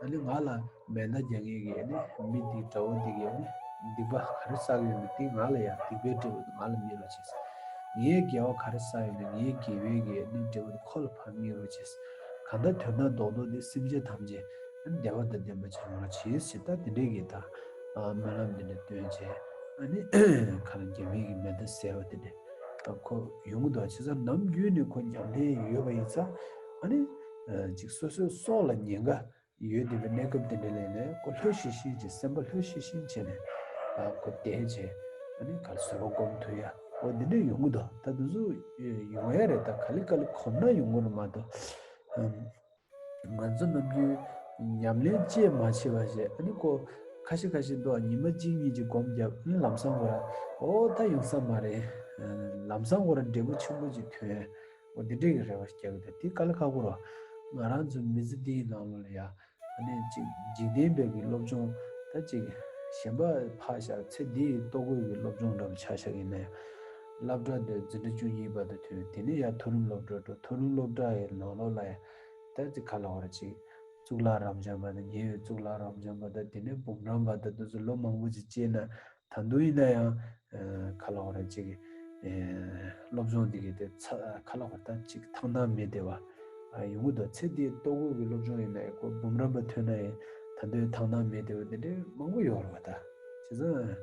ཨ་ནི་ང་ལ་མེ་མདའ་རྒྱག་མཁན་གྱི་ཨ་ནི་མི་དེ་དགྲ་བོ་དེ་གས་ཨ་ནི་སྡིག་པ་ག་རེ་བསགས་ཡོད་ན་དེ་ང་ལ་ཡང་སྡིག་པའི་འབྲས་བུ་དེ་ང་ལ་སྨིན་རོགས་བྱས། ངས་དགེ་བ་ག་རེ་བསགས་ཡོད་ན་ངའི་དགེ་བའི་གི་ཨ་ནི་འབྲས་བུ་དེ་ཁོ་ལ་ཕར་སྨིན་རོགས་བྱས། ག་ གང་ལྟར་དོན་དག་རྡོག་རྡོག་འདི་སེམས་ཅན་ཐམས་ཅད་བདེ་བ་དང་ལྡན་པ་ཅིག་ཡོང་བ་བྱེད་ཟེར། ད་དེ་འདྲའི་གི་ད་སྨོན་ལམ་འདི་འདྲ་བཏོན་བྱས། ཨ་ནི་ཁ་ལ་རྒྱ་མིའི་གི་མེ་མདའ་གསལ་བ་དེ་འདྲ་ཁོ་ཡོང་གི་འདུག་བྱས་ཙང་ནམ་རྒྱུན་ནས་ཁོ་ཉམས་ལེན་ཡོད་པ་ཡིན་ཙང་། ཨ་ནི་ཅིག་སོ་སོའི་སྲོག་ལ་ཉེན་ཁ་ཡོད་བསྡད་པའི་གནས་སྐབས་དེ་འདྲ་ལ་ནས་ཁོ་ལྷོད་ཤིག་ཤིག་ཅིག་སེམས་པ་ལྷོད་ཤིག་ཤིག་བྱས་ནས་ཁོ་བསྡད་བྱས། ཨ་ནི་ག་ལ་བཟོད་པ་སྒོམ་ཐུབ་ཡ་འོ་འདི་འདྲ་ཡོང་གི་འདུག་ད་དེ་ཚོ་ཡོང་ཡ་རེད། ད་ག་ལེ་ག་ལེ་གོམས་ན་ཡོང་གི་རེད་མ་གཏོགས། ང་ཚོ་ནམ་རྒྱུན་ཉམས་ལེན་ཅེས་མ་བྱས་པ་བྱས། ཨ་ནི་ཁོ་ཁ་ཤས་ཁ་ཤས་འདུག་ཉི་མ་གཅིག་གཉིས་ཀྱི་སྒོམ་བརྒྱབ། ཨ་ནི་ལམ་སང་ཁོ་ར་ཨོ་ད་ཡོང་ས་མ་རེད། ལམ་སང་ཁོ་ར་འབྲས་བུ་ཆེན་པོ་ཅིག་ཐོན། ཨོ་འདི་འདྲས་ཀྱི་རེ་བ་རྒྱག་གི་འདུག་དེ་དཀའ་ལས་ཁག་པོ་རེད། ང་རང་ཚོ་མི་ཚེ་འདིའི་ནང་ལོགས་ལ་ཡ། ཨ་ནི་ཅིག་འཇིག་རྟེན་པའི་གི་སློབ་སྦྱོང་ད་ཅིག་གཞན་པ་ཕར་བཞག་ཚེ་འདིའི་ལྟོ་གོས་ཀྱི་སློབ་སྦྱོང་འདྲ་བོ་ཆ་བཞག་ཡིན་ན་ཡང་། སློབ་གྲྭ་འདི་འཛིན་གྲྭ་བཅུ་གཉིས་བར་དུ་ཐོན། དེ་ནས་ཡར་མཐོ་རིམ་སློབ་གྲྭ་འགྲོ། མཐོ་རིམ་སློབ་གྲྭ་ཡི་ནང་ལོགས་ལ་ཡང་ད་ཅིག་ག་ལབ་དགོས་རེད། ཅིག་གཙུག་ལག་རབ་འབྱམས་པ་དང་། ཉེ་བའི་གཙུག་ལག་རབ་འབྱམས་པ་དང་། དེ་ནས་འབུམ་རམས་པ་དང་། འདི་ཚོ་ལོ་མང་པོ་ཅིག་སྤྱད་ན། ད་དུང་ཡིན་ན་ཡང་ཨ་ག་ལབ་དགོས་རེད། ཅིག་ཨ་སློབ་སྦྱོང་འདི་གའི་དེ་ཚ་ག་ལབ་དགོས་རེད། ད་ཅིག་ཐང་ཐང་མེད་བསྡད་པ་ཨ་ཡོང་གི་འདུག་ཚེ་འདིའི་ལྟོ་གོས་ཀྱི་སློབ་སྦྱོང་ཡིན་ན་ཡང་ཁོ་འབུམ་རམས་པ་ཐོན་ན་ཡང་ད་དུང་ཐང་ཐང་མེད་བསྡད་པ་དེ་འདྲའི་མང་པོ་ཡོད་རེད་པ། ད་བྱས་ཙང་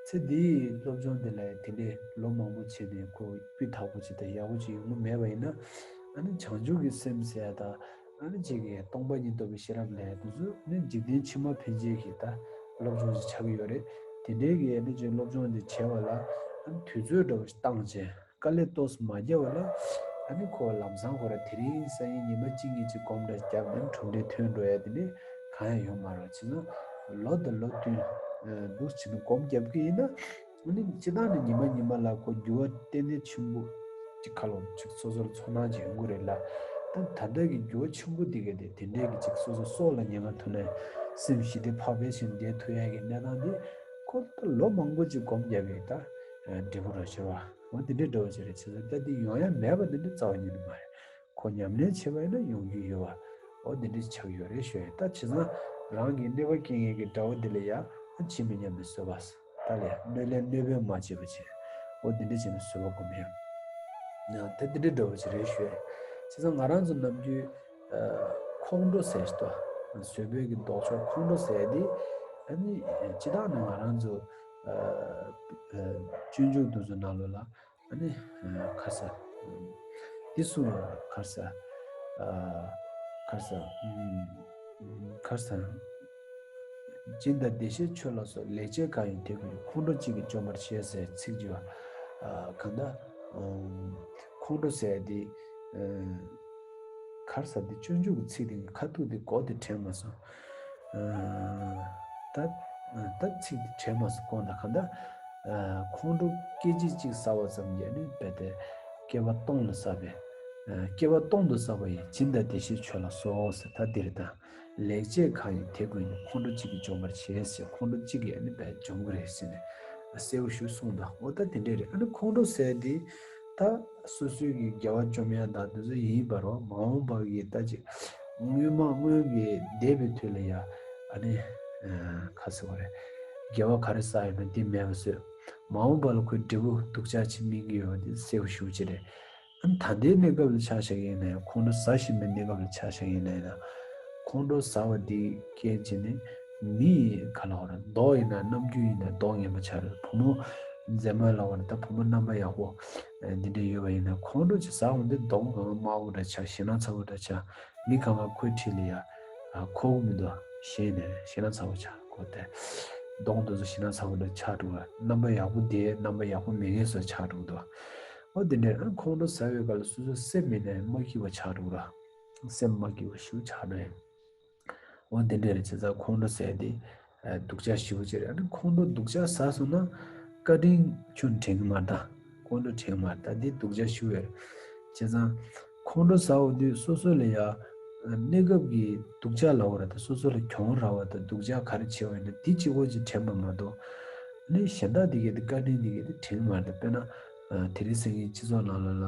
ཚེ་འདིའི་སློབ་སྦྱོང་འདི་ལ་དེ་འདྲའི་ལོ་མང་པོ་བྱས་ནས་ཁོ་སྤུས་དག་པོ་ཅིག་དང་ཡག་པོ་ཅིག་ཡོང་གི་མེད་པ་ཡིན་ན། ཨ་ནི་བྱང་ཆུབ་ཀྱི་སེམས་ཟེར་ཡ་དང་། ཨ་ནི་ཅིག་གིས་སྟོང་པ་ཉིད་རྟོགས་པའི་ཤེས་རབ་ལས་དེ་ཚོ་ནི་འཇིག་རྟེན་ཕྱི་མ་ཕན་ཆད་ཀྱི་ད་སློབ་སྦྱོང་ཞིག་ཆགས་ཀྱི་ཡོད་རེད། དེ་འདྲའི་གི་ཨ་ནི་ཅིག་སློབ་སྦྱོང་འདི་བྱས་པ་ལ་ཨ་ནི་དུས་ཚོད་འདྲ་བོ་ཞིག་བཏང་བྱས་དཀའ་ལས་ཏོག་ཙམ་མ་བརྒྱབ་པ་ལ། ཨ་ནི་ཁོ་ལམ་སང་ཁོ་ར་དེ་རིང་སང་ཉིན་ཉི་མ་གཅིག་གཉིས་ཅིག་གོམ་འདྲ་བརྒྱབ་ནས་གྲུབ་འབྲས་ཐོན་འགྲོ་ཡ་དེ་འདྲའི་གང་ཡང་ཡོད་མ་རེད། བྱས་ཙང་ལོ་དང་ལོ་བསྟུན་འདུག་བྱས་ནས་གོམ་བརྒྱབ་ཀྱི་ཡིན་ན། ཨ་ནི་སྤྱིར་བཏང་ནས་ཉི་མ་ཉི་མ་ལ་ཁོ་འགྱུར་བ་ཏན་ཏན་ཆེན་པོ་ཅིག་ཁ་ལོ་ཅིག་སོ་སོར་ཚོར་སྣང་ཅིག་ཡོང་གི་རེད་ལ། ད་ད་ལྟ་གི་འགྱུར་བ་ཆེན་པོ་འདི་ག་དེ་དེ་འདྲའི་གི་ཅིག་སོ་སོ་སྲོག་ལ་ཉེན་ཁ་ཐུག་ནས་སེམས་ཞི་བདེ་འཕགས་པའི་ཞིང་བསྡད་ཐུབ་ཡ་གི་གནས་སྟངས་འདི་ཁོ་ད་ལོ་མང་པོ་ཅིག་གོམ་བརྒྱབ་པའི་ད་འབྲས་བུ་རེད་ཟེར་བ་འོ་འདི་འདྲའི་འདྲ་བོ་ཅིག་རེད། བྱས་ཙང་ད་འདི་ཡོང་ཡ་མེད་པ་འདི་འདྲ་རྩ་བ་ཉིད་ནས་མ་རེད། ཁོ་ཉམས་ལེན་བྱས་པ་ཡིན་ན་ཡོང་རྒྱུ་ཡོད་པ། འོ་འདི་འདྲ་ཆགས་ཡོད་རེད་ཞུ་ཡ། ད་བྱས་ཙང་རང་གི་གནོད་པ་སྐྱེལ་མཁན་གྱི་དགྲ་བོ་འདི་ལ་ཡ་ཇི་མི་སྙམ་པའི་བཟོད་པ། ད་ལས་གནོད་ལན་གནོད་པས་མ་བྱས་པ་བྱས། འོ་འདི་འདྲ་བྱས་ནས་བཟོད་པ་སྒོམ་ཡ། ད་འདི་འདྲ་འདྲ་བོ་ཅིག་རེད་ཞུ་ཡ། བྱས་ཙང་ང་རང་ཚོ་ནམ་རྒྱུན་ཁོང་ཁྲོ་ཟེར་ཞིག་འདུག་བཟོད་པའི་གི་ལྡོག་ཕྱོགས་ཁོང་ཁྲོ་ཟེར་ཡ་འདི་ཨ་ནི་སྤྱིར་བཏང་ནས་ང་རང་ཚོ་སྤྱོད་འཇུག་འདི་ཚོ་ནང་ལོགས་ལ། ཨ་ནི་ཁ་ས། འདི་གསུངས་པ་ཁ་ས། ཁ་ས། ཁ་ས། སྦྱིན་དང་བདེ་གཤེགས་མཆོད་ལ་སོགས། ལེགས་སྤྱད་གང་ཡིན་དེ་ཀུན་ཁོང་ཁྲོ་གཅིག་གིས་འཇོམས་པར་བྱེད་ཟེར་ཚིག་བརྗོད་པ། གང་ལྟར་ཁོང་ཁྲོ་ཟེར་འདི་ཁ་ས་འདི་སྤྱོད་འཇུག་གི་ཚིག་འདི་ཁ་ཐུག་འདི་གོ་འདི་དྲན་མ་སོང་། ད་ད་ཚིག་འདི་དྲན་མ་སོང་། དགོངས་དག་གང་ལྟར། ཁོང་ཁྲོ་སྐད་ཅིག་གཅིག་ཟ་བ་ཙམ་གྱིས་ནི་རྦད་དེ་བསྐལ་པ་སྟོང་ལ་བསགས་པའི། བསྐལ་པ་སྟོང་དུ་བསགས་པ་ཡི། སྦྱིན་དང་བདེ་གཤེགས་མཆོད་ལ་སོགས་ཟེར། ད་འདིར་དང་། ལེགས་སྤྱད་གང་ཡིན་དེ་ཀུན་ནི། ཁོང་ཁྲོ་གཅིག་གིས་འཇོམས་པར་བྱེད་ཟེར། ཁོང་ཁྲོ་གཅིག་གིས་ནི་རྦད་འཇོམས་ཀྱི་རེད་ཟེར་ནས་གསལ་པོ་ཞིག་གསུངས་དང་། འོ་ད་དེ་འདྲས་རེད། ཨ་ནི་ཁོང་ཁྲོ་ཟེར་འདི་ད་སོ་སོའི་གི་དགེ་བ་བཅོམ་ཡ་དང་དེ་ཚོ་ཡིན་པ་རོ། མ་འོངས་པ་གི་ད་ཅིག་སྔོན་མ་སྔོན་གྱི་འདས་པའི་དུས་ལ་ཡ་ཨ་ནི་ཁ་ཟེར་བ་རེད། དགེ་བ་ག་རེ་བསགས་ཡོད་ན་དེ་མེད་པ་བཟོས། མ་འོངས་པ་ལ་ཁོའི་འབྲས་བུ་སྡུག་ཅག་ཅིག་སྨིན་གྱི་ཡོད་པ་དེ་གསལ་པོ་ཞེ་པོ་ཅིག་རེད། ཨ་ནི་ད་ལྟའི་གནས་སྐབས་ལ་ཆ་བཞག་ཡིན་ན་ཡང་། ཁོང་ཁྲོ་ཟ་བཞིན་པའི་གནས་སྐབས་ལ་ཆ་བཞག་ཡིན་ན་ཡང་། ཁོང་ཁྲོ་ཟ་བ་འདི་སྐད་ཅིག་ནི་མི་ཡི་ག་ལ་བ་རེད། མདོག་ཡིན་ན་ནམ་རྒྱུན་ཡིན་ན་མདོག་ངན་པ་ཆགས་རེད། བུ་མོ་མཛེས་མ་ལ་བ་རེད། ད་བུ་མོ་རྣམ་པ་ཡག་པོ་འདི་འདྲ་ཡོད་པ་ཡིན་ན་ཁོང་ཁྲོ་ཅིག་ཟ་འོང་དུས་གདོང་གང་དམར་པོ་འདྲ་ཆགས། ཞེད་སྣང་ཚ་པོ་འདྲ་ཆགས། མི་གང་ག་ཁོའི་འཁྲིས་ལ་ཡ་ཁོ་གི་མི་འདུག་ཞེད་ནས་ཞེད་སྣང་ཚ་པོ་ཆགས། ཁོ་དེ་གདོང་དེ་ཚོ་ཞེད་སྣང་ཚ་པོ་འདྲ་ཆགས་འགྲོ་གི། རྣམ་པ་ཡག་པོ་བསྡད། རྣམ་པ་ཡག་པོ་མེད་མཁན་བཟོ་ཆགས་འགྲོ་གི་འདུག་འོ་དེ་འདྲས་ཨ་ཁོང་ཁྲོ་ཟ་བའི་སྐབས་ལ་སོ་སོའི་སེམས་མི་ནས་མ་སྐྱིད་པ་ཆགས་འགྲོ་གི་ར། སེམས་མ་སྐྱིད་པ་ཞིག་ཆགས་འགྲོ་ཡིན། འོ་དེ་འདྲས་རེད། བྱས་ཙང་ཁོང་ཁྲོ་ཟ་དེ་སྡུག་ཅག་ཞེ་པོ་ཅིག་རེད། ཨ་ནི་ཁོང་ཁྲོ་སྡུག་ཅག་ཟ་སོང་ན་བཀའ་དྲིན་ཁྱོན་དྲན་གི་མ་རེད་ད། ཁོང་ཁྲོ་དྲན་གི་མ་རེད་ད། དེ་སྡུག་ཅག་ཞེ་པོ་རེད། བྱས་ཙང་ཁོང་ཁྲོ་ཟ་འོང་དུས་སོ་སོ་ལ་ཡ་གནས་སྐབས་ཀྱི་སྡུག་ཅག་ལབ་པ་རེད་ད། སོ་སོ་ལ་གྱོང་རག་པ་དང་སྡུག་ཅག་ག་རེ་བྱས་པ་ཡིན་ན་དེ་གཅིག་པོ་ཅིག་དྲན་པ་མ་གཏོགས། ཨ་ནི་གཞན་དག་དེ་གས་དེ་བཀའ་དྲིན་དེ་གས་དེ་དྲན་གི་མ་རེད་ད། དཔེར་ན་དེ་རིང་སང་ཉིན་སྤྱི་ཚོགས་ནང་ལ་ལ་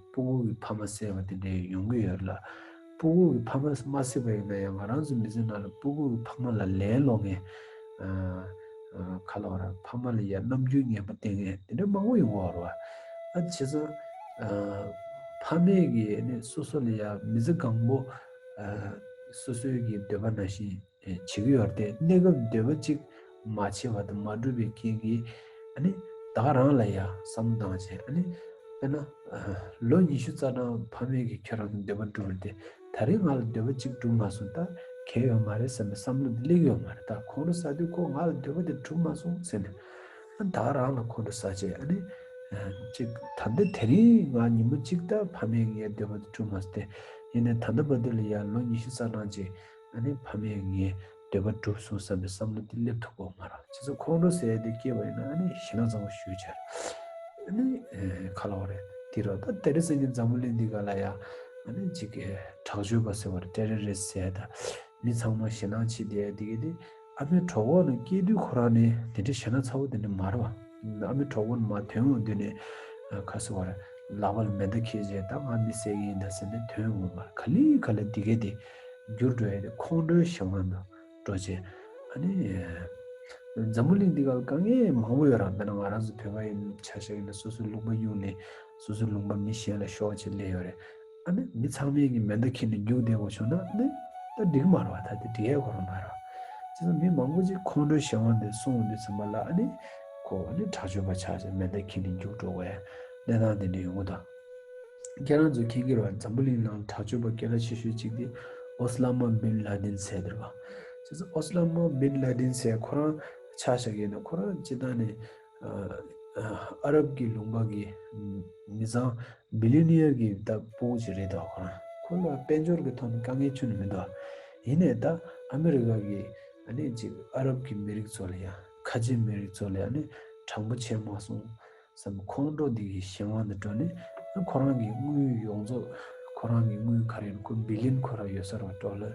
སྤུ་གུ་གི་ཕ་མ་བསད་པ་དེ་འདྲས་ཡོང་གི་ཡོད་རེད་ལ། སྤུ་གུ་གི་ཕ་མ་མ་བསད་པ་ཡིན་ན་ཡང་ང་རང་ཚོ་མི་ཚེ་ནང་ལ་སྤུ་གུ་གི་ཕ་མ་ལ་ལན་སློག་མཁན་ཨ་ཨ་ག་ལབ་ར། ཕ་མ་ལ་ཡ་རྣམ་འགྱུར་ངན་པ་བསྟན་མཁན་དེ་འདྲ་མང་པོ་ཡོང་གི་ཡོད་རེད་བ། ཨ་བྱས་ཙང་ཨ་ ཕ་མས་ཀྱིས་ནི་སོ་སོ་ལ་ཡ་མི་ཚེ་གང་པོ་སོ་སོའི་གི་འདོད་པ་ནང་བཞིན་བྱེད་ཀྱི་ཡོད་རེད་དེ། གནས་སྐབས་འདོད་པ་གཅིག་མ་བྱས་པ་དང་མ་འགྲུབ་པའི་རྐྱེན་གྱིས་ཨ་ནི་ད་ག་རང་ལ་ཡ་བསམ་བློ་བཏང་བྱས། ཨ་ནི་དཔེར་ན་ལོ་ཉི་ཤུ་རྩ་གྲངས་ཕ་མས་ཀྱིས་ཁྱོད་རང་གི་འདོད་པ་འགྲུབ་རེད་དེ། ད་རེས་ང་ལ་འདོད་པ་གཅིག་འགྲུབ་མ་སོང་། ད་གལ་ཡོད་མ་རེད་བསམ་པའི་བསམ་བློ་དེ་སླེབས་ཡོད་མ་རེད། ད་ཁོང་ཁྲོ་ཟ་དུས་ཁོ་ང་ལ་འདོད་པ་དེ་འགྲུབ་མ་སོང་ཟེར་ནས། ཨ་ད་རང་ལ་ཁོང་ཁྲོ་ཟ་བྱས། ཨ་ནི་ཅིག་ད་ལྟ་དེ་རིང་ང་ཉིན་མོ་གཅིག་ད་ཕ་མས་ངའི་འདོད་པ་དེ་འགྲུབ་མ་སོང་སྟེ། ཡིན་ནའི་ད་ལྟ་བར་དུ་ལ་ཡ་ལོ་ཉི་ཤུ་རྩ་གྲངས་ཅིག་ཨ་ནི་ཕ་མས་ངའི་འདོད་པ་འགྲུབ་སོང་བསམ་པའི་བསམ་བློ་དེ་སླེབས་ཐུབ་ཀྱི་ཡོད་མ་རེད། བྱས་ཙང་ཁོང་ཁྲོ་ཟ་ཡ་དེ་སྐྱེས་པ་ཡིན་ན་ཨ་ནི་ཞེད་སྣང་ཚ་པོ་ཞེ་པོ་ཅིག་རེད། ཨ་ནི་ཁ་ལོ་རེད་དེ་རོ། ད་དེ་རིང་སང་ཉིན་འཛམ་བུ་གླིང་འདི་ག་ལ་ཡ་ཨ་ནི་ཅིག་དྲག་སྤྱོད་པ་ཟེར་བ་རེད། ཊེ་རོ་རི་སི་ཊི་ཟེར་ཡ། ད་མི་ཚང་མ་ཞེད་སྣང་བྱེད་བསྡད་ཡ་དེ་གི་དེ། ཨ་མའི་གྲོད་ཁོག་ནང་སྐྱེས་དུས་ཁོ་རང་ནི་དེ་འདྲའི་ཞེད་སྣང་ཚ་པོ་དེ་འདྲ་མ་རེད་པ། ཨ་མའི་གྲོད་ཁོག་ནང་མར་ཐོན་འོང་དུས་ནས་ཁ་སོ་བར་ལག་པ་ལ་མེ་མདའ་འཁྱེར་བྱས་ད་ང་མི་བསད་ཀྱི་ཡིན་ད་ཟེར་ནས་ཐོན་འོང་བར། ག་ལེ་ག་ལེ་དེ་གས་དེ་འགྱུར་འགྲོ་ཡ་དེ་ཁོང་ཁྲོའི་གཞན་དབང་དུ་འགྲོ་བྱས། ཨ་ནི་འཛམ་བུ་གླིང་འདི་ག་ལ་དཀའ་ངལ་མང་པོ་ཡོད་ར། དཔེར་ན་ང་རང་ཚོ་བོད་པ་ཡིན་ཆ་བཞག་ཡིན་ན་སོ་སོའི་ལུང་པ་གཡུགས་ནས་སོ་སོའི་ལུང་པ་མི་གཞན་ལ་ཤོར་བྱས་སླེབས་ཡོད་རེད། ཨ་ནི་མི་ཚང་མས་ཀྱི་མེ་མདའ་འཁྱེར་ནས་རྒྱུག་བསྡད་དགོས་བྱུང་ན་ཨ་ནི་ད་འགྲིག་མ་རེད་པ། ད་དེ་འགྲིག་ཡ་ཁོ་རང་མ་རེད་པ། བྱས་ཙང་མི་མང་པོ་ཅིག་ཁོང་ཁྲོའི་གཞན་དབང་དེ་སོང་འོང་དུས་ཙམ་པ་ལ་ཨ་ནི་ཁོ་ཨ་ནི་དྲག་སྤྱོད་པ་ཆགས་བྱས་མེ་མདའ་འཁྱེར་ནས་རྒྱུག་འགྲོ་དགོས་ཡ་གནས་སྟངས་དེ་འདྲ་ཡོང་གི་འདུག་ཁྱེད་རང་ཚོས་མཁྱེན་གྱི་རེད་པ། འཛམ་བུ་གླིང་ནང་དྲག་སྤྱོད་པ་སྐད་གྲགས་ཆེ་ཤོས་གཅིག་དེ་ཨོ་སི་མ་བིན་ལ་དིན་ཟེར་དེ་རེད་པ། བྱས་ཙང་ཨོ་སི་མ་བིན་ལ་དིན་ཟེར་ཁོ་རང་ཆ་བཞག་གི་ཡིན་ན་ཁོ་རང་སྤྱིར་བཏང་ནས་ཨ་རབ་ཀྱི་ལུང་པ་གི་མི་ཚང་བི་ལི་ཡ་ནི་ཡར་གྱི་ད་སྤུ་གུ་ཅིག་རེད་འདུག་ཁོ་རང་ཁོ་ལ་དཔལ་འབྱོར་གྱི་ཐོག་ནས་དཀའ་ངལ་ཁྱོན་ནས་མི་འདུག་ཡིན་ནའི་ད་ཨ་མི་རི་ཀ་གི་ཨ་ནི་ཅིག་ཨ་རབ་ཀྱི་མི་རིགས་ཚོ་ལ་ཡང་ཁ་ཆེ་མི་རིགས་ཚོ་ལ་ཨ་ནི་དྲང་པོ་བྱས་མ་སོང་བསམ་ཁོང་ཁྲོ་འདི་གི་གཞན་དབང་དུ་འགྲོ་ནས་ཨ་ཁོ་རང་གི་དངུལ་ཡོངས་རྫོགས་ཁོ་རང་གི་དངུལ་ག་རེ་ཡིན་ཁོ་བི་ལི་ཡན་ཁོ་རང་ཡོད་ས་རེད་པ་ཌོ་ལར་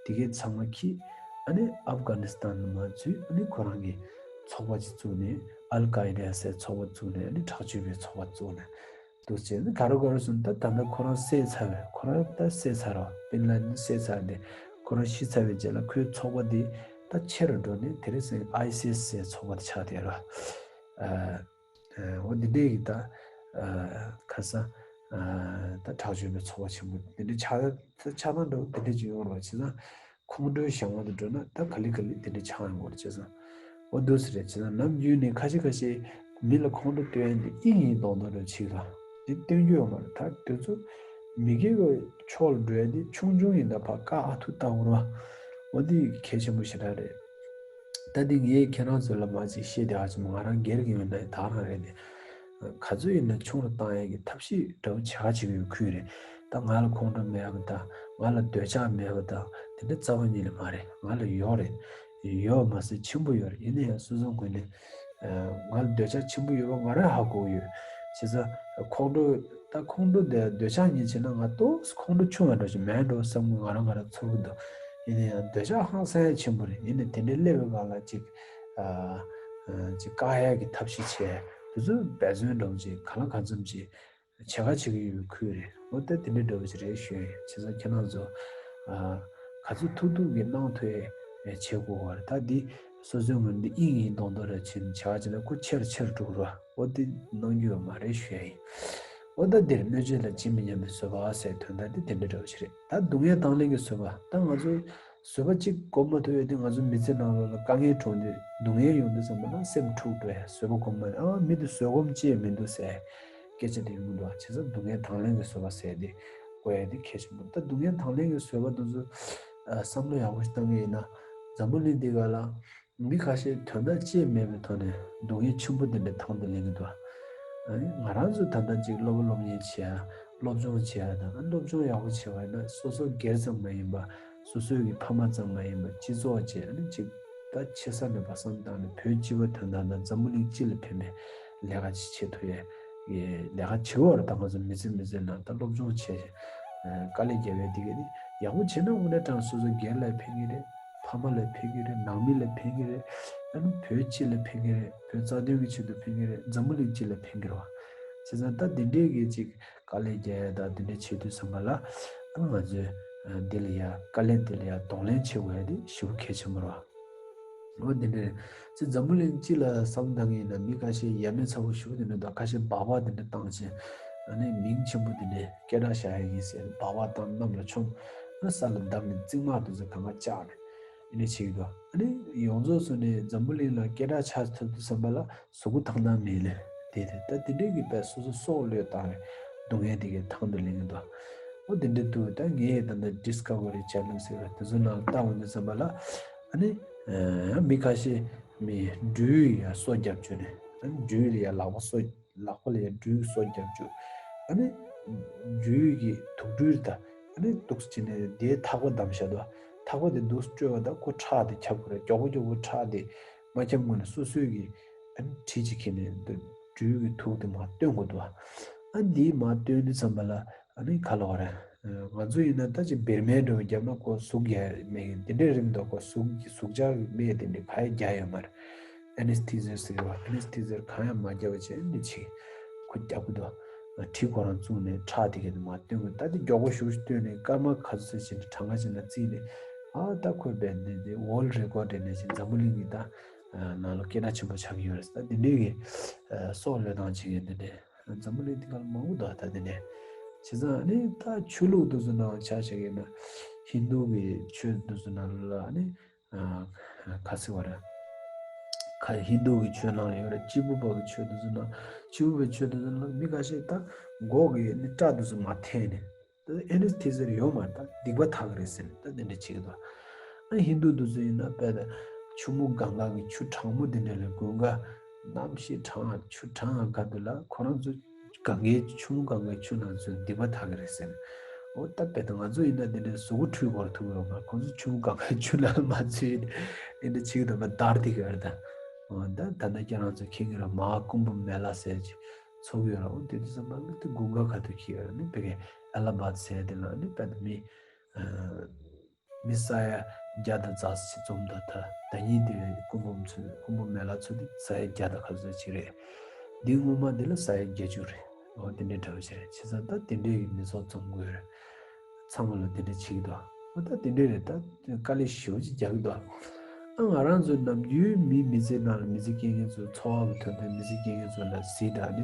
དེ་གའི་ཚང་མ་ཁྱེར་ཨ་ནི་ཨབ་གྷ་ནི་སི་ཐན་ནང་མར་ཚུད། ཨ་ནི་ཁོ་རང་གི་ཚོགས་པ་ཅིག་བཙུགས་ནས་ཨལ་ཀའི་ཌ་ཟེར་ཚོགས་པ་བཙུགས་ནས་ཨ་ནི་དྲག་སྤྱོད་པའི་ཚོགས་པ་བཙུགས་ནས། འདུག་བྱས་ནས་ག་རེ་ག་རེ་སོང་ད་ད་ལྟ་ཁོ་རང་བསད་ཚར་བས། ཁོ་རང་ད་བསད་ཚར་རོ། བིན་ལ་དིན་བསད་ཚར་ཏེ་ཁོ་རང་ཤི་ཚར་བའི་རྗེས་ལ་ཁོའི་ཚོགས་པ་འདི་ད་ཆེ་རུ་འགྲོ་ནས་དེ་རིང་སང་ཨའི་སི་ཟེར་ཚོགས་པ་དེ་ཆགས་བསྡད་རོ། ཨ་ཨ་འོ་འདི་འདྲའི་གི་ད་ཨ་ཁ་ས་ཨ་ད་དྲག་སྤྱོད་པའི་ཚོགས་པ་ཆེན་པོ་འདི་འདྲའི་ཆགས་ཆགས་སྟངས་འདྲ་བོ་འདི་འདྲའི་ཅིག་ཡོང་རོགས་བྱས་ཙང་། ཁོང་ཁྲོའི་གཞན་དབང་དུ་འགྲོ་ན་ད་ག་ལེ་ག་ལེ་དེ་འདྲ་ཆགས་ཡོང་གི་རེད། བྱས་ཙང་འོ་འདུག་སེ་རེད། བྱས་ཙང་ནམ་རྒྱུན་ནས་ཁ་ཤས་ཁ་ཤས་མི་ལ་ཁོང་ཁྲོ་སྟོན་ཡ་འདི་ཨི་ཡིན་མདོག་མདོག་འདྲ་བྱེད་ཀྱི་རེད། འདི་སྟོན་རྒྱུ་ཡོད་མ་རེད། ད་དེ་ཚོ་མི་དགེ་བའི་ཕྱོགས་ལ་འགྲོ་ཡ་འདི་ཆུང་ཆུང་ཡིན་ན་ཕར་ཀ་ཨ་ཐུ་ལྟ་བུ་རེད་པ། འོ་འདི་གལ་ཆེན་པོ་ཞེ་དྲག་རེད། ད་འདི་ངས་ཁྱེད་རང་ཚོ་ལ་མ་ཅིག་བཤད་བསྡད་ཡ་ཅིག་མ་ང་རང་སྒེར་གྱི་ཡོད་ན་ད་རང་རེད་དེ། ག་ཚོད་ཡིན་ན་ཆུང་རུ་བཏང་ཡས་ཀྱི་ཐབས་ཤེས་འདྲ་བོ་བྱེད་ག་བྱེད་ཀྱི་ཡོད་ཁུལ་རེད། ད་ང་ལ་ཁོང་ཁྲོ་མེད་པ་དང་ང་ལ་འདོད་ཆགས་མེད་པ་དང་དེ་འདྲ་རྩ་བ་ཉིད་ནས་མ་རེད། ང་ལ་ཡོད་རེད། ཡོད་མ་ཟད་ཆེན་པོ་ཡོད་རེད། ཡིན་ན་ཡང་སོ་སོའི་ངོས་ནས་ང་ལ་འདོད་ཆགས་ཆེན་པོ་ཡོད་པ་ང་རང་ཧ་གོ་གི་ཡོད། བྱས་ཙང་ཁོང་ཁྲོ་ད་ཁོང་ཁྲོ་དེ་འདོད་ཆགས་ཉིད་བྱས་ན་ང་ཏོག་ཙམ་ཁོང་ཁྲོ་ཆུང་བ་འདྲ་ཞིག་མེད་འགྲོ་བསམ་གི་ང་རང་ང་རང་ཚོར་གི་འདུག་ཡིན་ན་ཡང་འདོད་ཆགས་ཧང་སང་ཡ་ཆེན་པོ་རེད། ཡིན་ནའི་དེ་འདྲའི་སླེབས་པའི་སྒང་ལ་ཅིག་ཨ། ཅིག་བཀག་ཡག་གི་ཐབས་ཤེས་བྱས། དེ་ཚོ་འབད་བརྩོན་འདྲ་བོ་ཅིག་གང་ལ་གང་འཚམ་ཅིག་བྱེད་ག་བྱེད་ཀྱི་ཡོད་པའི་ཁུལ་རེད། འོ་ད་དེ་འདྲའི་འདྲ་བོ་ཅིག་རེད་ཞུ་ཡ་ཡིན། བྱས་ཙང་ཁྱེད་རང་ཚོ་ཨ། ག་ཚོད་ཐུབ་ཐུབ་ཀྱིས་གནང་ཐུབ་ཡ་བྱེད་དགོས་པ་རེད། ད་འདི་སོ་སོའི་ངོས་འདི་ཨིན་ཨིན་མདོག་མདོག་རེ་བྱས་ནས་བྱེད་ག་བྱེད་ན་ཁོ་ཆེར་ཆེར་འགྲོ་གི་རེད་པ། འོ་འདི་གནང་རྒྱུ་ཡོད་མ་རེད་ཞུ་ཡ་ཡིན། འོ་ད་འདིར་གནོད་བྱེད་ལ་ཇི་མི་སྙམ་པའི་བཟོད་པ་ཟེར་དོན་དག་འདི་དེ་འདྲའི་འདྲ་བོ་ཅིག་རེད། ད་སྡུག་བསྔལ་དང་ལེན་གྱི་བཟོད་པ་ད་ང་ཚོའི་བཟོད་པ་གཅིག་སྒོམ་མ་ཐུབ་ཡས་དེ་ང་ཚོ་མི་ཚེ་ནང་ལོགས་ལ་དཀའ་ངལ་འཕྲད་དུས་སྡུག་བསྔལ་ཡོང་དུས་ཙམ་པ་ལ་སེམས་འཁྲུག་འགྲོ་ཡ། བཟོད་པ་སྒོམ་མ་ཨ་མི་དེ་བཟོད་སྒོམ་ཅི་ཡང་མི་འདུག་ཟེར་སྐད་ཆ་དེ་ཡོང་གི་འདུག་བ། བྱས་ཙང་སྡུག་བསྔལ་དང་ལེན་གྱི་བཟོད་པ་ཟེར་དེ་དགོས་ཡ་དེ་གལ་ཆེན་པོ། ད་སྡུག་བསྔལ་དང་ལེན་གྱི་བཟོད་པ་དེ་ཚོ་བསམ་བློ་ཡག་པོ་ཞིག་བཏང་གི་ཡིན་ན་འཛམ་བུ་གླིང་འདི་ག་ལ་མི་ཁ་ཤས་དོན་དག་ཅི་ཡང་མེད་པའི་ཐོག་ནས་སྡུག་བསྔལ་ཆེན་པོ་དེ་འདྲ་དང་དུ་ལེན་གྱི་འདུག་བ། ཨ་ནི་ང་རང་ཚོ་ད་ལྟ་ཅིག་སློབ་པ་སློབ་གཉེར་བྱེད་ཡ་སློབ་སྦྱོང་བྱེད་ཡ་དང་སློབ་སྦྱོང་ཡག་པོ་བྱེད་པ་ཡིན་ན་སོ་སོ་སྒེར་ཙམ་མ་ཡིན་པ། སོ་སོའི་གི་ཕ་མ་ཙམ་མ་ཡིན་པར་སྤྱི་ཚོགས་བཅས་ཨ་ནི་ཅིག་ད་ཆེ་ས་ནས་བར་མཚམས་བཏང་ནས་བོད་སྤྱི་པ་དོན་དག་དང་འཛམ་བུ་གླིང་སྤྱི་ལ་ཕན་པའི་ལས་ཀ་ཅིག་བྱེད་ཐུབ་ཡས་ལས་ཀ་བྱེད་དགོས་རེད། ད་ང་ཚོ་མི་ཚེ་མི་ཚེ་ནང་ད་སློབ་སྦྱོང་བྱས་དཀའ་ལས་རྒྱབ་ཡས་དེ་ག་ནི་ཡག་པོ་བྱས་ན་དངོས་གནས་དྲང་སོ་སོ་སྒེར་ལ་ཕན་གི་རེད། ཕ་མ་ལ་ཕན་གི་རེད། ནང་མི་ལ་ཕན་གི་རེད། ཨ་ནི་བོད་སྤྱི་ལ་ཕན་གི་རེད། བོད་རྩ་དོན་གྱི་ཆེད་དུ་ཕན་གི་རེད། འཛམ་བུ་གླིང་སྤྱི་ལ་ཕན་གི་རེད་བ། བྱས་ཙང་ད་འདི་འདྲའི་གི་ཅིག་དཀའ་ལས་རྒྱག་ཡ་དང་དེ་འདྲ་བྱེད་དུས་ཙམ་པ་ལ་ཨ་ང་ཚོས་འདི་ལ་ཡ་དཀའ་ལས་འདི་ལ་ཡ་གདོང་ལེན་བྱེད་དགོས་ཡ་དེ་ཞེ་པོ་གལ་ཆེན་པོ་རེད་བ། འོ་འདི་འདྲ་རེད། ཚེ་འཛམ་བུ་གླིང་སྤྱི་ལ་བསམ་བློ་བཏང་གི་ཡིན་ན་མི་ཁ་ཤས་ཡ་མེད་ཚ་པོ་ཞེ་པོ་དེ་འདྲ་འདུག་ཁ་ཤས་སྦག་སྦག་དེ་འདྲ་བཏང་བྱས་ ཨ་ནི་མིང་ཆེན་པོ་དེ་འདྲའི་སྐད་གྲགས་བཞག་ཡ་ཡིན་ཟེར་འབག་བ་དང་གནམ་ལ་མཆོངས། ཨ་ས་ལ་བརྡབས་ནས་རྩིག་མ་དེ་ཚོ་གང་ག་བཅག་ནས་ཨ་ནི་བྱེད་ཀྱི་འདུག་ཨ་ནི་ཡོངས་རྫོགས་སུ་ནི་འཛམ་བུ་གླིང་ལ་སྐད་གྲགས་ཆགས་ཐུབ་དུས་ཙམ་པ་ལ་གཟུགས་པོ་ཐང་ཐང་མེད་ལེ། དེ་དེ་ད་དེ་འདྲའི་གི་དཔེ་སོ་སོ་སྲོག་བློས་བཏང་བའི་སྡུག་བསྔལ་དེ་གའི་ཐང་དུ་ལེན་གྱི་འདུག་ཨོ་དེ་འདྲ་འདུག་ད་ངས་ད་ལྟ་Discovery Channel ཟེར་བ་དེ་ཚོ་ནང་ལ་བལྟ་འོང་དུས་ཙམ་པ་ལ་ཨ་ནི་ཨ་མི་ཁ་ཤས་མི་སྦྲུལ་ཡ་སོ་བརྒྱབ་བཅུག་ནས་ཨ་ནི་སྦྲུལ་ལ་ཡ་ལག་པ་སོ་ལག་པ་ལ་ཡ་སྦྲུལ་སོ་བརྒྱབ་བཅུག་ཨ་ནི་སྦྲུལ་གྱི་དུག་སྦྲུལ་ད་ཨ་ནི་འདུག་སེ་བྱས་ནས་དེའི་ཐག་པ་བསྡམས་བཞག་འདུག་ཐག་པ་དེ་འདུག་སེ་བཀྲོལ་བ་ད་ཁོ་ཁྲག་དེ་ཁྱབ་དགོས་རེད། མགྱོགས་པོ་མགྱོགས་པོ་ཁྲག་དེ་མ་ཁྱབ་སྔོན་ནས་སོ་སོའི་གི་ཨ་ནི་གྲི་ཅིག་ཁྱེར་ནས་འདུག་སྦྲུལ་གྱི་དུག་དེ་མར་བཏོན་དགོས་འདུག་ཨ་འདི་མར་བཏོན་དུས་ཙམ་པ་ལ་ཨ་ནི་ག་ལབ་དགོས་རེད། ང་ཚོ་ཡིན་ན་ད་ཅིག་བེར་མེད་འདྲ་བོ་བརྒྱབ་ན་ཁོ་ཟུག་རྒྱག་མེད་གི་དེ་འདྲའི་རིམ་དུ་ཁོ་ཟུག་གི་ཟུག་གཅོག་གི་སྨན་དེ་འདྲ་ག་ཡེ་རྒྱག་ཡོད་མ་རེད། Anesthesia ཟེར་བ་Anesthesia གང་ཡང་མ་རྒྱབ་པ་བྱས་འདི་ཅིག་ཁོ་རྒྱག་གི་འདུག་གྲི་ཁོ་རང་བཙུགས་ནས་ཁྲག་དེ་ག་དེ་མར་བཏོན་དགོས། ད་དེ་མགྱོགས་པོ་ཞེ་པོ་ཞིག་བཏོན་ནས་སྐར་མ་ག་ཚོད་ཅིག་གྲངས་ཀ་ཅིག་ནང་བརྩིས་ནས་ཨ་ད་ཁོས་བས་འདི་འདི་World Record ནས་ཅིག་འཛམ་བུ་གླིང་གི་ད་ནང་ལ་སྐད་གྲགས་ཆེན་པོ་ཆགས་ཀྱི་ཡོད་རེད། ད་དེ་འདྲའི་གི་སྲོག་བློས་བཏང་བྱེད་མཁན་དེ་འདྲ་འཛམ་བུ་གླིང་འདི་ག་ལ་མང་པོ་འདུག་ད་དེ་འདྲ་བྱས་ཙང་ཨ་ནི་ད་ཆོས་ལུགས་དེ་ཚོ་ནང་ཆ་བཞག་ཡིན་ན་ཧིན་དུ་གི་ཆོས་དེ་ཚོ་ནང་ལ་ཨ་ནི་ཨ་ག་ཟེར་བ་རེད། ཁ་ཧིན་དུ་གི་ཆོས་ནང་ལ་ཡོད་རེད། སྐྱེས་བུ་པ་གི་ཆོས་དེ་ཚོ་ནང་སྐྱེས་བུ་པའི་ཆོས་དེ་ཚོ་ནང་མི་ཁ་ཤས་ད་མགོ་གི་ནི་སྐྲ་དེ་ཚོ་མར་འཐེན་ནས་ད་Anesthesia ཡོད་མ་རེད། ད་སྡིག་པ་དག་གི་རེད་ཟེར་ནས་ད་དེ་འདྲ་བྱེད་ཀྱི་འདུག་ཨ་ཧིན་དུ་དེ་ཚོ་ཡིན་ན་དཔེ་ད་ཆུ་མོ་གངྒཱ་གི་ཆུ་གྲང་མོ་དེ་འདྲ་ལ་དགུན་ཁ་གནམ་གཤིས་གྲང་ཆུ་གྲང་ཁ་དུ་ལ་ཁོ་རང་ཚོ་གངྒཱའི་ཆུ་མོ་གངྒཱའི་ཆུ་ནང་ཚོས་སྡིག་པ་དག་གི་རེད་ཟེར་ནས། འོ་ད་དཔེ་ད་ང་ཚོ་ཡིན་ན་དེ་འདྲའི་གཟུགས་པོ་འཁྲུད་སྐོར་ཐུབ་ཡོད་མ་ཁོང་ཚོ་ཆུ་མོ་གངྒཱའི་ཆུ་ནང་མ་ཚུད་དེ་འདྲ་བྱེད་ཀྱི་འདུག་པ་དར་དེ་གི་རེད་ད། འོ་ད་ད་ལྟ་ཁྱེད་རང་ཚོ་མཁྱེན་གི་རེད། མ་ཧཱ་ཀུམ་བྷ་མེ་ལ་ཟེར་ཅིག་ཚོགས་ཡོད་རེད། འོ་དེ་དུས་ཙམ་པ་ལ་དེ་དགུན་ཁ་ཁ་ཐུག་གི་ཡོད་རེད། ནི་དཔེ་གི་ཨ་ལ་བཱད་ཟེར་དེ་ལ་ནི་དཔེ་ད་མི་མི་ས་ཡ་བརྒྱ་དང་རྩ་ཅིག་འཛོམས་འདུག་ད་ད་ཉིན་དེ་ཀུམ་བྷ་ཚོས་ཀུམ་བྷ་མེ་ལ་ཚོགས་དེ་ས་ཡ་བརྒྱ་དང་ག་ཚོད་ཅིག་རེད། འདི་སྔོན་མ་དེ་ལ་ས་ཡ་བརྒྱད་ཅུ་རེད། འོ་དེ་འདྲའི་འདྲ་བོ་ཅིག་རེད། བྱས་ཙང་ད་དེ་འདྲའི་གི་མི་ཚོགས་འཛོམས་དགོས་རེད། ཚང་མ་ལ་དེ་འདྲ་བྱེད་ཀྱི་འདུག་འོ་ད་དེ་འདྲ་རེད། ད་དཀའ་ལས་ཞེ་པོ་ཅིག་རྒྱག་གི་འདུག་ཨ་ང་རང་ཚོ་ནམ་རྒྱུན་མི་མི་ཚེ་ནང་ལ་མི་ཚེ་སྐྱེལ་མཁན་ཚོ་འཚོ་བ་གི་དོན་དུ་མི་ཚེ་སྐྱེལ་མཁན་ཚོ་ལ་གཟིགས་དང་ནི་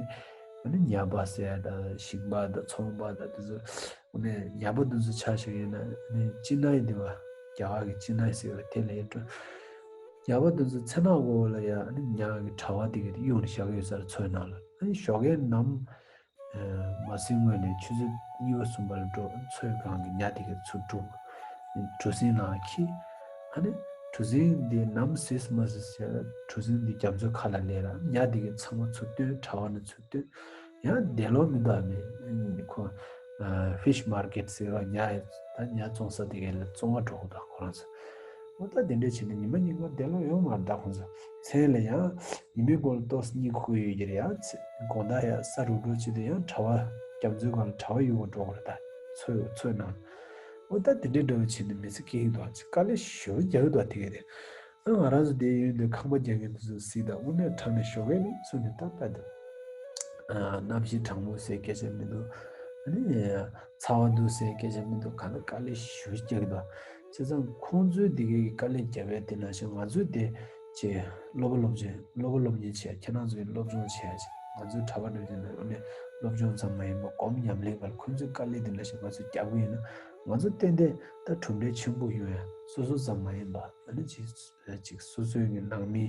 ཨ་ནི་ཉ་པ་ཟེར་དང་ཞིང་པ་དང་ཚོང་པ་དང་དེ་ཚོ་ཨ་ནི་ཉ་པ་དེ་ཚོ་ཆ་བཞག་ཡིན་ན་ཨ་ནི་ཅི་ན་ཡི་དེ་བ་རྒྱ་གར་གི་ཅི་ན་ཡི་ཟེར་བ་དེ་ལ་ཡིན་འགྲོ། ཉ་པ་དེ་ཚོ་མཚན་ནག་འོག་ལ་ཡ་ཨ་ནི་ཉ་གི་དྲ་བ་དེ་ག་དེ་གཡུག་ནས་བཞག་གི་ཡོད་ས་རེད། མཚོའི་ནང་ལ་ཨ་ནི་ཞོགས་ཀའི་ནམ། མ་སྲིང་ངོས་ནས་ཆུ་ཚོད་གཉིས་པ་གསུམ་པ་ལ་འགྲོ་མཚོའི་སྒང་གི་ཉ་དེ་གའི་ཚུར་འགྲོ། གྲུ་གཟིངས་ནང་འཁྱིད། ཨ་ནི་གྲུ་གཟིངས་འདི་ནམ་ཟིག་མ་ཟིག་བྱས་ལ་གྲུ་གཟིངས་འདི་རྒྱ་མཚོའི་ཁ་ལ་སླེབས་ལ་ཉ་དེ་གའི་ཚང་མ་ཚུར་བཏོན་དྲ་བ་ནས་ཚུར་བཏོན། ཡང་འདས་ལོག་མི་འདུག་ཨ་མི་ཁོ་ཕིཤ་མར་ཀེཊ་ཟེར་བ་ཉ་ད་ཉ་བཙོང་ས་དེ་གའི་ལ་བཙོང་བ་འགྲོ་གི་འདུག་ཁོ་རང་ཚོ། འོ་ད་དེ་འདྲས་བྱས་ནས་ཉི་མ་ཉིན་གང་འདས་ལོག་ཡོང་མ་རེད་ད་ཁོང་ཚོ། མཚན་ལ་ཡང་ཉི་མའི་གུང་ལ་ཏོག་ཙམ་གཉིད་ཁུག་ཡོད་ཀྱི་རེད། ཡང་ཚེ་དགོང་དག་ཡང་ས་རུབ་རུབ་བྱེད་དུས་ཡང་དྲ་བ་རྒྱ་མཚོའི་སྒང་ལ་དྲ་བ་གཡུག་ག་འགྲོ་གི་རེད་ད། མཚོ་མཚོའི་ནང་། འོ་ད་དེ་འདྲས་འདྲ་བོ་བྱས་ནས་མི་ཚེ་སྐྱེལ་གྱི་འདུག་ཅིག་དཀའ་ལས་ཞེ་པོ་རྒྱག་གི་འདུག་དེ་ག་རེད། ཨ་ང་རང་ཚོ་དེ་ཡོད་དུས་ཁང་པ་རྒྱག་མཁན་དེ་ཚོ་གཟིགས་དང་དངོས་གནས་དྲང་གནས་ཞོགས་ཀས་ནས་ཚུར་ནས་ད་ལྟ་དུ། གནམ་གཤིས་གྲང་མོ་ཟེར་སྐད་ཆ་མི་འདུག་ཨ་ནི། ཚ་བ་འདུག་ཟེར་སྐད་ཆ་མི་འདུག་གང་ལྟར་དཀའ་ལས་ཞེ་པོ་རྒྱག་གི་འདུག་བྱས་ཙང་ཁོང་ཚོའི་འདི་གའི་དཀའ་ལས་རྒྱབ་ཡ་དེ་ནང་བཞིན་ང་ཚོའི་དེ་ཅིག་སློབ་པ་སློབ་ཆེན་སློབ་པ་སློབ་གཉེར་བྱས་ཁྱེད་རང་ཚོའི་སློབ་སྦྱོང་བྱས་ང་ཚོའི་གྲྭ་པ་འདྲ་བྱས་ན་ཨ་ནི་སློབ་སྦྱོང་ཙམ་མ་ཡིན་པར་སྒོམ་ཉམས་ལེན་སྐབས་ཁོང་ཚོའི་དཀའ་ལས་དེ་འདྲ་ཞིག་ང་ཚོས་རྒྱབ་གི་ཡིན་ན་ང་ཚོ་ཏན་ཏན་ད་གྲུབ་འབྲས་ཆེན་པོ་ཡོང་ཡ་སོ་སོ་ཙམ་མ་ཡིན་པ་ཨ་ནི་ཅིག་ཅིག་སོ་སོའི་གི་ནང་མི་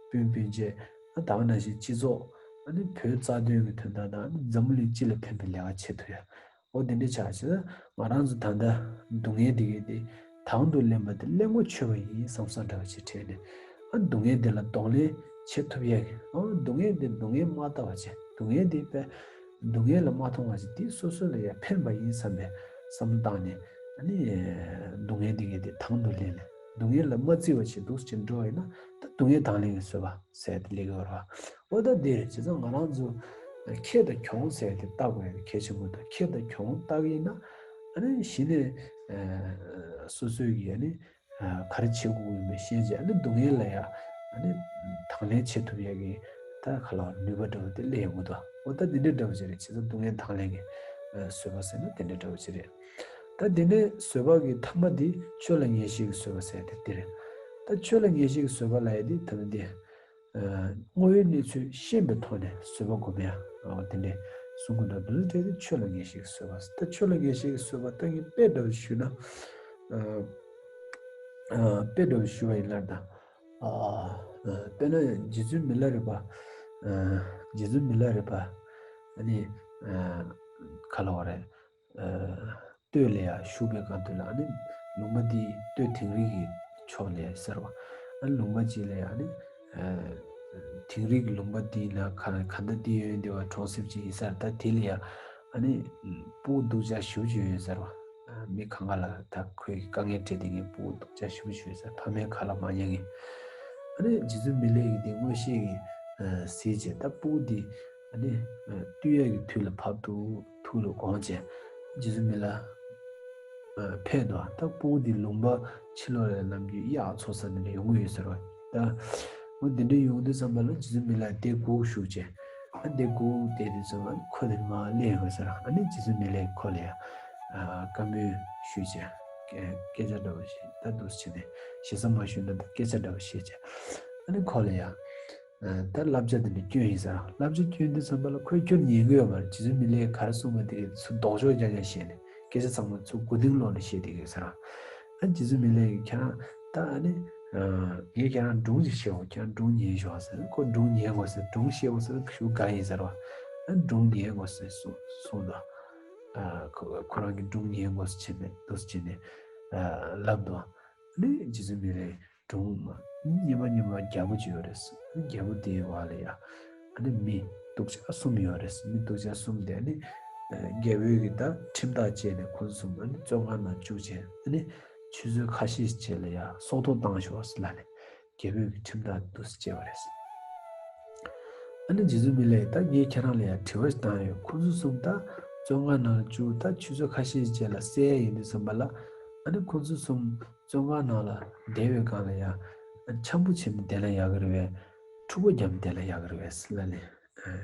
སྤུན་སྤུན་མཆེད་ཨ་ད་ག་ནང་བཞིན་སྤྱི་ཚོགས་ཨ་ནི་བོད་རྩ་དོན་གི་དོན་དག་དང་ཨ་ནི་འཛམ་བུ་གླིང་སྤྱི་ལ་ཕན་པའི་ལས་ཀ་བྱེད་ཐུབ་ཡ། འོ་དེ་འདྲ་ཆགས་ཕྱིན་ང་རང་ཚོ་ད་ལྟ་སྡུག་བསྔལ་དེ་གའི་དེ་དང་དུ་ལེན་པ་དེ་གླེན་པོ་ཆོད་པ་ཡིན་བསམ་བསམ་འདྲ་བ་ཞིག་དྲན་ནས་ཨ་སྡུག་བསྔལ་དེ་ལ་གདོང་ལེན་བྱེད་ཐུབ་ཡ་གི་ཨ་སྡུག་བསྔལ་དེ་སྡུག་བསྔལ་མ་ལྟ་བ་བྱས་སྡུག་བསྔལ་དེ་དཔེ་སྡུག་བསྔལ་ལ་མ་མཐོང་བ་ཞིག་དེ་སོ་སོ་ལ་ཡ་ཕན་པ་ཡིན་བསམ་པའི་བསམ་བློ་བཏང་ནས་ཨ་ནི་སྡུག་བསྔལ་དེ་གའི་དེ་དང་དུ་ལེན་ནས་སྡུག་བསྔལ་ལ་མ་བརྩི་བ་ཞིག་འདུག་ཅིག་འགྲོ་བ་ཡིན་ན་ད་སྡུག་བསྔལ་དང་ལེན་གྱི་བཟོད་པ། ཟེར་ཏེ་ལེགས་ཡོད་ར། འོ་ད་འདིར་བྱས་ཙང་ང་རང་ཚོ་ཁེ་དང་གྱོང་ཟེར་ཏེ་བལྟ་དགོས་ཡ་གལ་ཆེན་པོ་དང་ཁེ་དང་གྱོང་བལྟ་གི་ཡིན་ན་ཨ་ནི་གཞི་ནས་སོ་སོའི་གི་ཨ་ནི་ག་རེ་བྱེད་དགོས་ཡིན་པའི་ཤེས་བྱས་ཨ་ནི་སྡུག་བསྔལ་ལ་ཡ་ཨ་ནི་དང་ལེན་བྱེད་ཐུབ་ཡ་གི་ད་ག་ལ་ནུས་པ་འདྲ་བོ་དེ་སླེབས་ཡོང་གི་འདུག་འོ་ད་འདི་འདྲའི་འདྲ་བོ་ཅིག་རེད། བྱས་ཙང་སྡུག་བསྔལ་དང་ལེན་གི་བཟོད་པ་ཟེར་ན་དེ་འདྲའི་འདྲ་བོ་ཅིག་རེད། ད་དེ་ནས་བཟོད་པ་གི་ཐ་མ་དེ་ཆོས་ལ་ངེས་ཤེས་ཀྱི་བཟོད་པ་ཟེར་དེ་དེ་རེད། ད་ཆོས་ལ་ངེས་ཤེས་ཀྱི་བཟོད་པ་ལབ་ཡ་དེ་ད་ནི་དེ། དངོས་ཡོད་གནས་ཚུལ་ཤེས་པའི་ཐོག་ནས་བཟོད་པ་སྒོམ་ཡ། དེ་འདྲའི་ གསུང་གི་འདུག་འདུག་སེ་བྲིས་ཏེ་ཆོས་ལ་ངེས་ཤེས་ཀྱི་བཟོད་པ། ད་ཆོས་ལ་ངེས་ཤེས་ཀྱི་བཟོད་པ་ད་ངས་དཔེ་འདྲ་བོ་ཞུས་ན། ཨ་ཨ་དཔེ་འདྲ་བོ་ཞུས་པ་ཡིན་ན་ད། ཨ་དཔེར་ན་རྗེ་བཙུན་མི་ལ་རས་པ། ཨ་རྗེ་བཙུན་མི་ལ་རས་པ། ཨ་ནི་ཨ་ག་ལབ་དགོས་རེད། ཨ་སྟོད་ལ་ཡ་བཞུགས་པའི་སྐབས་དུ་ལ་ཨ་ནི་ལུང་པ་འདི་སྟོད་དིང་རི་གི་ཕྱོགས་ལ་ཡ་ཟེར་བ། ཨ་ནི་ལུང་པ་ཅིག་ལ་ཡ་ཨ་ནི་ཨ་དིང་རི་གི་ལུང་པ་འདི་ལ་ག་ག་ད་འདི་ཡོད་འདི་བ་གྲོང་གསེབ་ཅིག་ཡིན་ས་རེད། ད་དེ་ལ་ཡ་ཨ་ནི་སྤུ་གུ་སྡུག་ཅག་ཞེ་པོ་ཅིག་ཡོད་ཟེར་བ། ཨ་མི་གང་ག་ལ་ད་ཁོའི་དཀའ་ངལ་འཕྲད་དེ་ངའི་སྤུ་གུ་སྡུག་ཅག་ཞེ་པོ་ཅིག་ཡོད་ཟེར། ཕ་མའི་ཁ་ལ་མ་ཉན་མཁན། ཨ་ནི་རྗེ་བཙུན་མི་ལས་ཀྱིས་དེ་མངོན་ཤེས་ཀྱིས་ཨ་གཟིགས་བྱས། ད་སྤུ་གུ་འདི་ཨ་ནི་ཨ་བཏུལ་ཡས་ཀྱི་དུས་ལ་བབས་འདུག་ཐུགས་ལ་དགོངས་བྱས། རྗེ་བཙུན་མི་ལ་ཨ་ཕེབས་འདུག་ད་སྤུ་གུ་འདི་ལུང་པ་ཕྱི་ལོགས་ལ་ནམ་རྒྱུན་གཡག་འཚོ་ས་འདི་ལ་ཡོང་གི་ཡོད་ཟེར་བ། ད་འོ་འདི་འདྲ་ཡོང་དུས་ཙམ་པ་ལ་རྗེ་བཙུན་མི་ལ་དེ་སྒུག་བཞུགས་བྱས། ཨ་དེ་སྒུག་བསྡད་དུས་ཙམ་པ་ཁོ་དེ་མར་སླེབས་ཡོང་ཟེར། ཨ་ནི་རྗེ་བཙུན་མི་ལས་ཁོ་ལ་ཡ་ཨ་བཀའ་མོལ་ཞུས་བྱས། སྐད་སྐད་ཆ་འདྲ་བོ་ཞིག་ད་འདུག་སེ་བྱས་ནས་ཞེ་ས་མ་ཞུས་ན་ད་སྐད་ཆ་འདྲ་བོ་བཤད་བྱས། ཨ་ནི་ཁོ་ལ་ཡ་ཨ་ད་བསླབ་བྱ་དེ་འདྲ་བསྐྱོན་ཡིན་ཟེར། བསླབ་བྱ་བསྐྱོན་དུས་ཙམ་པ་ལ་ཁོས་ཁྱོན་ཉན་གི་ཡོད་མ་རེད། རྗེ་བཙུན་མི་ལས་ག་རེ་གསུངས་པ་དེ་ཚུར་ལྡོག་ཕྱོགས་རྐྱང་རྐྱང་བཤད་ནས་སྐད་ཆ་ཚང་མ་ཚུར་མགོ་རྟིང་སློག་ནས་བཤད་བསྡད་ཀྱི་ཡོད་ཟེར། ཨ་རྗེ་བཙུན་མི་ལས་ཀྱིས་ཁྱེད་རང་ད་ཨ་ནི་ཨ་ངས་ཁྱེད་རང་སྒྲུང་ཅིག་བཤད་འོ། ཁྱེད་རང་སྒྲུང་ཉན་ཤོག་ཟེར། ཁོ་སྒྲུང་ཉན་དགོས་ཟེར། སྒྲུང་བཤད་དགོས་ཟེར། ཞེ་པོ་དགའ་ཡིན་ཟེར་བ། ཨ་སྒྲུང་ཉན་དགོས་ཟེར་གསུངས་གསུངས་འདུག་ཨ་ཁོ་ཁོ་རང་གིས་སྒྲུང་ཉན་དགོས་ཟེར་བྱས་ནས་འདུག་སེ་བྱས་ནས་ཨ་ལབ་འདུག་ཨ་ནི་རྗེ་བཙུན་མི་ལས་སྒྲུང་མ་སྙན་པ་སྙན་པ་རྒྱལ་པོ་ཅིག་ཡོད་རེད། རྒྱལ་པོ་དེའི་འོག་ལ་ཡ་ཨ་ནི་མི་སྡུག་ཅག་གསུམ་ཡོད་རེད། མི་སྡུག་ཅག་གསུམ་དེ་ཨ་ནི་ཨ་རྒྱལ་པོས་ཀྱིས་ད་ཁྲིམས་ཐག་བཅད་ནས་ཁོ་ཚོ་གསུམ་ཨ་ནི་བཙོན་ཁང་ནང་བཅུག་བྱས། ཨ་ནི་ཆུ་ཚོད་ཁ་ཤས་རྗེས་ལ་ཡ་སྲོག་ཐོག་བཏང་ཤོག་ཟེར་ལབ་ནས་རྒྱལ་པོས་ཀྱིས་ཁྲིམས་ཐག་འདུག་སེ་བཅད་པ་རེད། ཨ་ནི་རྗེ་བཙུན་མི་ལས་ད་ངས་ཁྱེད་རང་ལ་ཡ་དྲི་བ་ཞིག་བཏང་ཡོད། ཁོ་ཚོ་གསུམ་ད་བཙོན་ཁང་ནང་ལ་བཅུག་ད་ཆུ་ཚོད་ཁ་ཤས་རྗེས་ལ་གསལ་ཡ་ཡིན་དུས་ཙམ་པ་ལ་ཨ་ནི་ཁོ་ཚོ་གསུམ་བཙོན་ཁང་ནང་ལ་བསྡད་པའི་སྒང་ལ་ཡ་འཆམ་པོ་བྱས་ནས་བསྡད་ན་ཡག་གི་རེད་པས། འཁྲུག་པ་བརྒྱབ་ནས་བསྡད་ན་ཡག་གི་རེད་པས་ཟེར་ལབ་ནས་ཨ་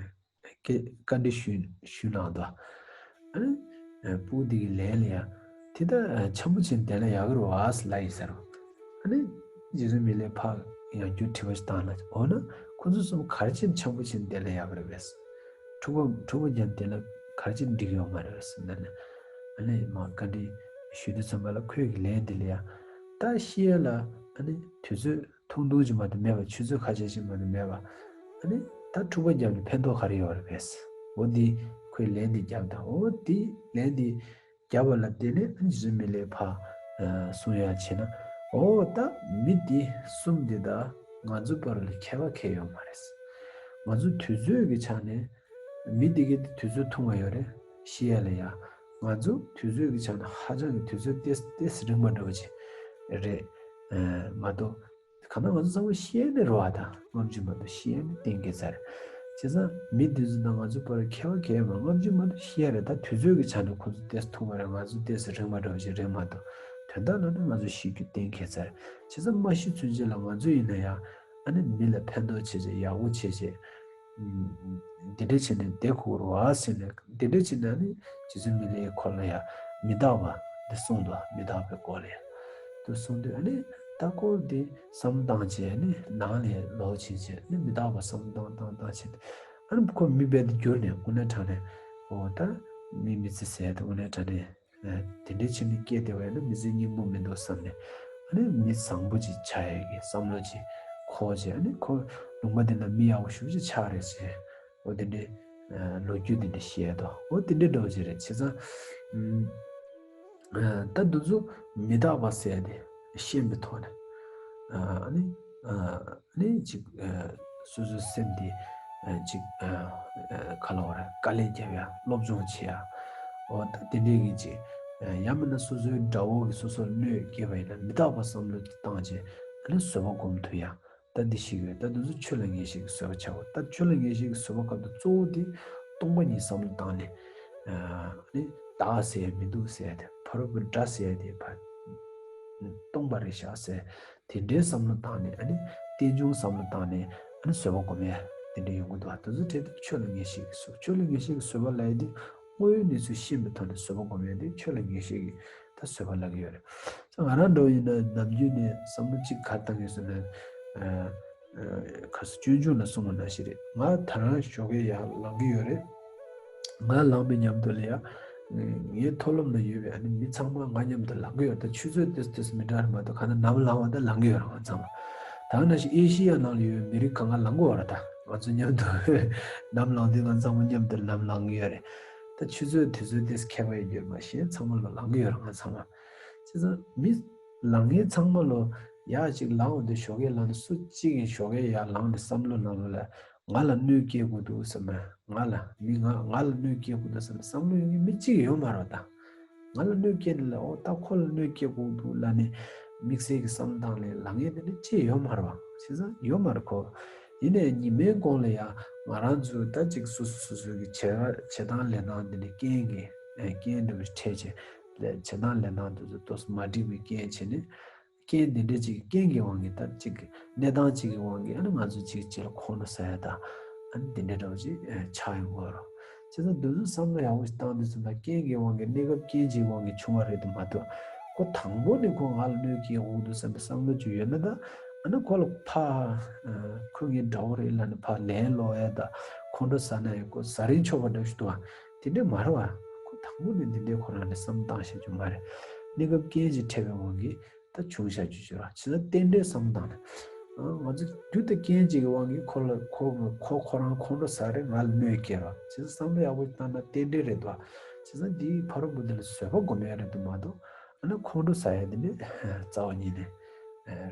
སྐད་བཀའ་འདྲི་ཞུས་ཞུས་གནང་འདུག་ཨ་ནི་ཨ་སྤུ་གུ་འདི་གི་ལན་ལ་ཡ་དེ་ད་ཨ་འཆམ་པོ་བྱས་ནས་བསྡད་ན་ཡག་གི་རེད་པས་ཟེར་ལབ་ཡིན་ཟེར་རོ། ཨ་ནི་རྗེ་བཙུན་མི་ལས་ཕར་ཡང་བསྐྱར་དྲི་བ་ཞིག་བཏང་ན། འོ་ན་ཁོ་ཚོ་གསུམ་ག་རེ་བྱས་ནས་འཆམ་པོ་བྱས་ནས་བསྡད་ན་ཡག་གི་རེད་པས། འཁྲུག་པ་འཁྲུག་པ་བརྒྱབ་ནས་བསྡད་ན་ག་རེ་བྱས་ནས་འགྲིག་གི་ཡོད་མ་རེད་པས་ཟེར་ལབ་ནས་ཨ་ནི་མར་བཀའ་འདྲི་ཞུས་དུས་ཙམ་པ་ལ་ཁོས་ཀྱི་ལན་འདི་ལ་ཡ་ད་ཤི་ཡ་ལ་ཨ་ནི་དུས་ཚོད་ཐུང་ཐུང་ཅིག་མ་གཏོགས་མེད་པ། ཆུ་ཚོད་ཁ་ཤས་ཤིག་མ་གཏོགས་མེད་པ། ཨ་ནི་ད་འཁྲུག་པ་བརྒྱབ་ནས་ཕན་ཐོགས་ག་རེ་ཡོད་རེད་པས། འོ་འདི་ཁོས་ལན་འདི་བརྒྱབ་དང་། འོ་འདི་ལན་འདི་བརྒྱབ་པ་ལ་བརྟེན་ནས་ཨ་ནི་རྗེ་བཙུན་མི་ལས་ཕར་ཨ་གསུང་ཡ་བྱས་ན། འོ་ད་མི་འདི་གསུམ་འདི་དང་ང་ཚོ་བར་ལ་ཁྱད་པར་གང་ཡང་ཡོད་མ་རེད། ང་ཚོ་དུས་ཚོད་ཀྱི་ཆ་ནས་མི་འདི་གའི་དུས་ཚོད་ཐུང་བ་ཡོད་རེད། ཤི་ཡ་ལ་ཡ་ང་ཚོ་དུས་ཚོད་ཀྱི་ཆ་ནས་ཧ་ཅང་གི་དུས་ཚོད་ཏོག་ཙམ་རིང་བ་འདྲ་བོ་ཅིག་རེད། ཨ་མ་གཏོགས། གང་ལྟར་ང་ཚོ་ཚང་མ་ཤི་ཡ་ནི་རེད་པ། ད་སྔ་ཕྱི་མ་གཏོགས་ཤི་ཡ་ནི་གཏན་འཁེལ་ཚར་རེད། བྱས་ཙང་མི་འདི་ཚོ་དང་ང་ཚོ་བར་ཁྱད་པར་གང་ཡང་མེད། སྔ་ཕྱི་མ་གཏོགས་ཤི་ཡ་རེད། ད་དུས་ཚོད་ཀྱི་ཆ་ནས་ཁོ་ཚོ་ཏོག་ཙམ་ཐུང་བ་རེད། ང་ཚོ་ཏོག་ཙམ་རིང་བ་འདྲ་བོ་ཞིག་རེད་མ་གཏོགས། དོན་དག་ལ་ནི་ང་ཚོ་ཤི་རྒྱུ་གཏན་འཁེལ་ཚར་རེད། བྱས་ཙང་མ་ཤི་ཚུན་ཆད་ལ་ང་ཚོ་ཡིན་ན་ཡང་ཨ་ནི་མི་ལ་ཕན་ཐོགས་བྱེད་བྱེད། ཡག་པོ་བྱེད་བྱེད། ཨུམ། འདི་འདྲ་བྱས་ནས་བསྡད་དགོས་རེད་པ་ཟེར་ནས། འདི་འདྲ་བྱས་ནས་ནི་རྗེ་བཙུན་མི་ལའི་སྐོར་ལ་ཡང་མི་རྟག་པ་འདི་གསུངས་འདུག་མི་རྟག་པའི་སྐོར་ལ་ཡང་དུ་གསུངས་དུས། ཨ་ནི་ད་སྐོར་འདི་བསམ་བློ་བཏང་བྱས་ནི་ནང་ལ་ལོག་ཕྱིན་བྱས་ནི་མི་རྟག་པ་བསམ་བློ་བཏང་བཏང་བཏང་བྱས་ནས། ཨ་ནི་ཁོ་མི་རྦད་དེ་གྱུར་ནས་དངོས་གནས་དྲང་གནས། འོ་ད་མི་མི་ཚེ་ཟད་དེ་དངོས་གནས་དྲང་གནས། ཨ་དེ་འདྲའི་ཕྱིར་ནི་སྐྱེས་བསྡད་པ་ཡིན་ན་མི་ཚེ་སྙིང་པོ་མི་འདུག་བསམ་ནས། ཨ་ནི་མི་བཟང་པོ་ཅིག་ཆགས་ཡས་ཀྱི་བསམ་བློ་ཅིག་འཁོར་བྱས། ཨ་ནི་ཁོ་ལུང་པ་འདི་ན་མི་ཡག་པོ་ཞེ་པོ་ཅིག་ཆགས་རེད་ཟེར། འོ་དེ་འདྲའི་ཨ་ལོ་རྒྱུས་དེ་འདྲ་བཤད་དོ། འོ་དེ་འདྲའི་འདྲ་བོ་ཅིག་རེད། བྱས་ཙང་ཨ་ད་འདི་ཚོ་མི་རྟག་པ་ཟེར་ཡ་དེ་ཤེས་པའི་ཐོག་ནས། ཨ་ནི་ཨ་ནི་ཅིག་ཨ་སོ་སོའི་སེམས་དེ་ཨ་ཅིག་ཨ་ཨ་ག་ལབ་དགོས་རེད། དཀའ་ལས་རྒྱབ་ཡ། སློབ་སྦྱོང་བྱེད་ཡ། འོ་ད་དེ་འདྲའི་གི་ཅིག་ཨ་ཡང་མིན་ན་སོ་སོའི་དགྲ་བོ་གིས་སོ་སོར་གནོད་བསྐྱལ་བ་ཡིན་ན་མི་རྟག་པ་བསམ་བློ་བཏང་བྱས་ཨ་ནི་བཟོད་པ་སྒོམ་ཐུབ་ཡ། ད་འདི་ཞིག་ཡོད། ད་འདི་ཚོ་ཆོས་ལ་ངེས་ཤེས་ཀྱི་བཟོད་པ་བྱའོ། ད་ཆོས་ལ་ངེས་ཤེས་ཀྱི་བཟོད་པ་སྐབས་དུ་གཙོ་བོ་དེ་སྟོང་པ་ཉིད་བསམ་བློ་བཏང་ནས། ཨ་ནི་བདག་ཟེར་ཡ་མི་འདུག་ཟེར་ཡ་དེ། ཕ་རོལ་པོའི་དགྲ་ཟེར་ཡ་དེ་ཕར་སྟོང་པ་རེད་ཤག་ཟེར། དེ་འདྲའི་བསམ་བློ་བཏང་ནས། ཨ་ནི་རྟེན་འབྱུང་བསམ་བློ་བཏང་ནས། ཨ་ནི་བཟོད་པ་སྒོམ་ཡ་དེ་འདྲ་ཡོང་གི་འདུག་དེ་ཚོ་གྲས་དེ་ཆོས་ལ་ངེས་ཤེས་ཀྱི་བཟོད། ཆོས་ལ་ངེས་ཤེས་ཀྱི་བཟོད་པ་ལབ་ཡ་དེ་དངོས་ཡོད་གནས་ཚུལ་ཤེས་པའི་ཐོག་ནས་བཟོད་པ་སྒོམ་ཡ་དེ་ཆོས་ལ་ངེས་ཤེས་ཀྱི་ད་བཟོད་པ་ལབ་ཀྱི་ཡོད་རེད། ང་རང་འདྲ་བོ་ཡིན་ན་ནམ་རྒྱུན་ནས་བསམ་བློ་གཅིག་ག་རེ་བཏང་གི་ཡོད་ཟེར་ན། ཨ་ཨ་ཁ་སང་སྤྱོད་འཇུག་ལ་གསུངས་པ་ནང་བཞིན་རེད། ང་ད་རང་ཞོགས་ཀས་ཡར་ལངས་ཀྱི་ཡོད་རེད། ང་ལངས་པའི་མཉམ་དུ་ལ་ཡ། ངའི་མཐོ་སློབ་ན་ཡོད་པའི་ཨ་ནི་མི་ཚང་མ་ང་མཉམ་དུ་ལངས་ཀྱི་ཡོད་རེད། ད་ཆུ་ཚོད་ཏོག་ཙམ་མི་འདྲ་རེད་མ་གཏོགས། གང་ལྟར་ནམ་ལངས་པ་ད་ལངས་ཀྱི་ཡོད་རེད་ང་ཚང་མ། ད་ནང་བཞིན་ཨེ་ཤི་ཡ་ནང་ལ་ཡོད་པའི་མི་རིགས་གང་ག་ལངས་ཀྱི་ཡོད་རེད། ད་ང་ཚོ་མཉམ་དུ་ནམ་ལངས་དུས་ང་ཚང་མ་མཉམ་དུ་ནམ་ལངས་ཀྱི་ཡོད་རེད། ད་ཆུ་ཚོད་དུས་ཚོད་ཏོག་ཙམ་ཁྱད་པར་ཡོད་རྒྱུ་མ་གཞི་ཚང་མ་ལ་ལངས་ཀྱི་ཡོད་རེད་ང་ཚང་མ། བྱས་ཙང་མི་ལངས་མཁན་ཚང་མ་ལོ་ཡག་ཅིག་ལངས་འོང་དུས་ཞོགས་ཀས་ལངས་ནས་སུ་གཅིག་གིས་ཞོགས་ཀས་ཡར་ལངས་ནས་བསམ་བློ་ནང་ལོགས་ལ། ང་ལ་གནོད་སྐྱེལ་དགོས་འདུག་བསམ་ན། ང་ལ་མི་ང་ང་ལ་གནོད་སྐྱེལ་དགོས་འདུག་བསམ་ན་བསམ་བློ་ཡོང་མཁན་མི་གཅིག་ཡོད་མ་རེད་པ། ད་ང་ལ་གནོད་སྐྱེལ་ནས་ལ་ཨོ་ད་ཁོ་ལ་གནོད་སྐྱེལ་དགོས་འདུག་ལབ་ནས་དམིགས་བསལ་གྱི་བསམ་བློ་བཏང་ནས་ལངས་མཁན་དེ་འདྲ་ཅིག་ཡོད་མ་རེད་པ། བྱས་ཙང་ཡོད་མ་རེད་ཁོ། ཡིན་ནའི་ཉི་མའི་གོང་ལ་ཡ་ང་རང་ཚོ་ད་ཅིག་སོ་སོ་སོ་སོ་གི་བྱེད་བྱེད་སྟངས་ལས་སྟངས་འདི་འདྲ་རྐྱེན་གྱིས་རྐྱེན་འདྲ་བོ་ཞིག་འཕྲད་བྱས་ལས་བྱེད་སྟངས་ལས་སྟངས་དེ་ཚོ་ཏོག་ཙམ་མ་འགྲིག་པའི་རྐྱེན་བྱས་ནས། རྐྱེན་འདི་འདྲ་ཅིག་རྐྱེན་གྱི་དབང་གིས་ད་ཅིག་གནས་སྟངས་ཅིག་གི་དབང་གིས་ཨ་ནི་ང་ཚོ་ཅིག་ཅིག་ལ་ཁོང་ཁྲོ་ཟ་ཡ་ད་ཨ་ནི་འདི་འདྲ་འདྲ་བོ་ཅིག་ཆགས་ཡོང་གི་ཡོད་རེད། བྱས་ཙང་འདི་ཚོ་བསམ་བློ་ཡག་པོ་ཞིག་བཏང་དུས་ཙམ་པ་རྐྱེན་གྱི་དབང་གིས་གནས་སྐབས་རྐྱེན་གྱི་དབང་གིས་བྱུང་བ་རེད་དུ་མ་གཏོགས། ཁོ་དང་པོ་ནས་ཁོ་ང་ལ་གནོད་སྐྱེལ་འོང་འདུག་བསམ་པའི་བསམ་བློ་ཅིག་ཡོད་ན་ད་ཨ་ནི་ཁོ་ལ་ཕར་ཁོ་ངའི་དགྲ་བོ་རེད་ལབ་ནས་ཕར་ལན་སློག་ཡ་ད་ཁོང་ཁྲོ་ཟ་ན་ཡང་ཁོ་ཟ་རིན་ཆོག་པ་འདྲ་ཞིག་འདུག་ཨ། དེ་འདྲ་མ་རེད་བ། ཁོ་དང་པོ་ནས་འདི་འདྲའི་ཁོ་རང་ནས་བསམ་བཏང་བཤད་རྒྱུ་མ་རེད། གནས་སྐབས་རྐྱེན་གྱིས་འཕྲད་པའི་དབང་གིས་ད་བྱུང་བཞག་རྒྱུ་ཞིག་རེད། བྱས་ཙང་རྟེན་འབྲེལ་བསམ་བཏང་ནས། ཨ། ང་ཚོ་རྒྱུ་དང་རྐྱེན་གཅིག་གི་དབང་གིས་ཁོ་ལ་ཁོ་ཁོ་ཁོ་རང་ཁོང་ཁྲོ་ཟ་རེད། ང་ལ་གནོད་སྐྱེལ་རོགས། བྱས་ཙང་བསམ་བློ་ཡག་པོ་བཏང་ན་རྟེན་འབྲེལ་རེད་དོ། བྱས་ཙང་འདིའི་ཕ་རོལ་པོ་འདི་ལ་བཟོད་པ་སྒོམ་ཡ་རེད་དོ་མ་གཏོགས། ཨ་ནི་ཁོང་ཁྲོ་ཟ་ཡ་འདི་ནི་རྩ་བ་ཉིད་ནས་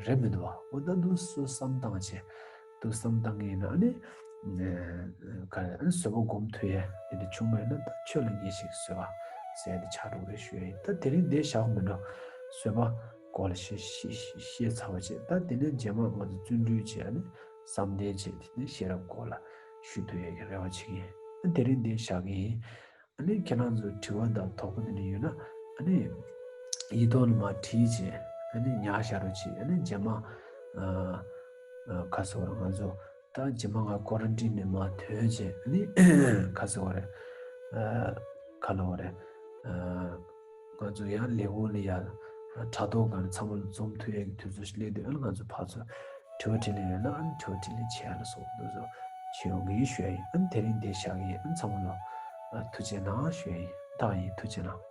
རེད་མི་འདུག་བ། འོ་ད་འདུག་སེ་བསམ་བཏང་བྱས། འདུག་བསམ་བཏང་གི་ཡིན་ན་ཨ་ནི། ག་རེ་ཨ་ནི་བཟོད་པ་སྒོམ་ཐུབ་ཡ་དེ་འདྲ་བྱུང་བ་ཡིན་ན་ད་ཆོས་ལ་ངེས་ཤེས་ཀྱི་བཟོད་པ་ཟེར་ཡ་དེ་ཆགས་འགྲོ་གི་རེད་ཞུ་ཡ་ཡིན། ད་དེ་རིང་འདིར་བཞག་མི་འགྲོ། བཟོད་པ་སྐོར་ལ་བཤད་བཤད་བཤད་ཚར་བ་བྱས། ད་དེ་ནས་རྗེས་མ་ང་ཚོ་བརྩོན་འགྲུས་བྱས་ཨ་ནི་བསམ་གཏན་བྱས། དེ་ནས་ཤེས་རབ་སྐོར་ལ་ཞུ་ཐུབ་ཡ་གི་རེ་བ་བྱེད་ཀྱི་ཡིན། ད་དེ་རིང་འདིར་བཞག་གི་ཡིན། ཨ་ནི་ཁྱེད་རང་ཚོ་དྲི་བ་དང་དོགས་པ་འདི་འདྲ་ཡོད་ན་ཨ་ནི་ཡིག་ཐོག་ནས་མར་བྲིས་བྱས་ཨ་ནི་ཉར་བཞག་རོགས་བྱེད། ཨ་ནི་རྗེས་མ་ཨ་ཨ་ག་ཟེར་བ་རེད། ང་ཚོ་ད་རྗེས་མ་ང་ཀོ་རན་ཊིན་ནས་མར་ཐོན་བྱས་ཨ་ནི་ག་ཟེར་བ་རེད། ཨ་ག་ལབ་དགོས་རེད། ཨ་ང་ཚོ་ཡང་ལས་ཁུངས་ལ་ཡར་དྲ་ཐོག་སྒང་ནས་ཚང་མ་ལ་འཛོམས་ཐུབ་ཡ་གི་དུས་ཚོད་ཞིག་སླེབས་དུས་ཨ་ནི་ང་ཚོ་ཕར་ཚུར་དྲི་བ་དྲིས་ལན་ཡོད་ན་ཨ་ནི་དྲི་བ་དྲིས་ལན་བྱེད་ཡ་ལ་སོགས་འདུག་ཚོ་བྱེད་ཡོང་གི་ཡིན་ཞུ་ཡ་ཡིན། ཨ་ནི་དེ་རིང་འདིར་བཞག་གི་ཡིན། ཨ་ནི་ཚང་མ་ལ་ཨ་ཐུགས་རྗེ་གནང་ཞུ་ཡ་ཡིན། ད་ཡིན། ཐུགས་རྗེ་གནང་།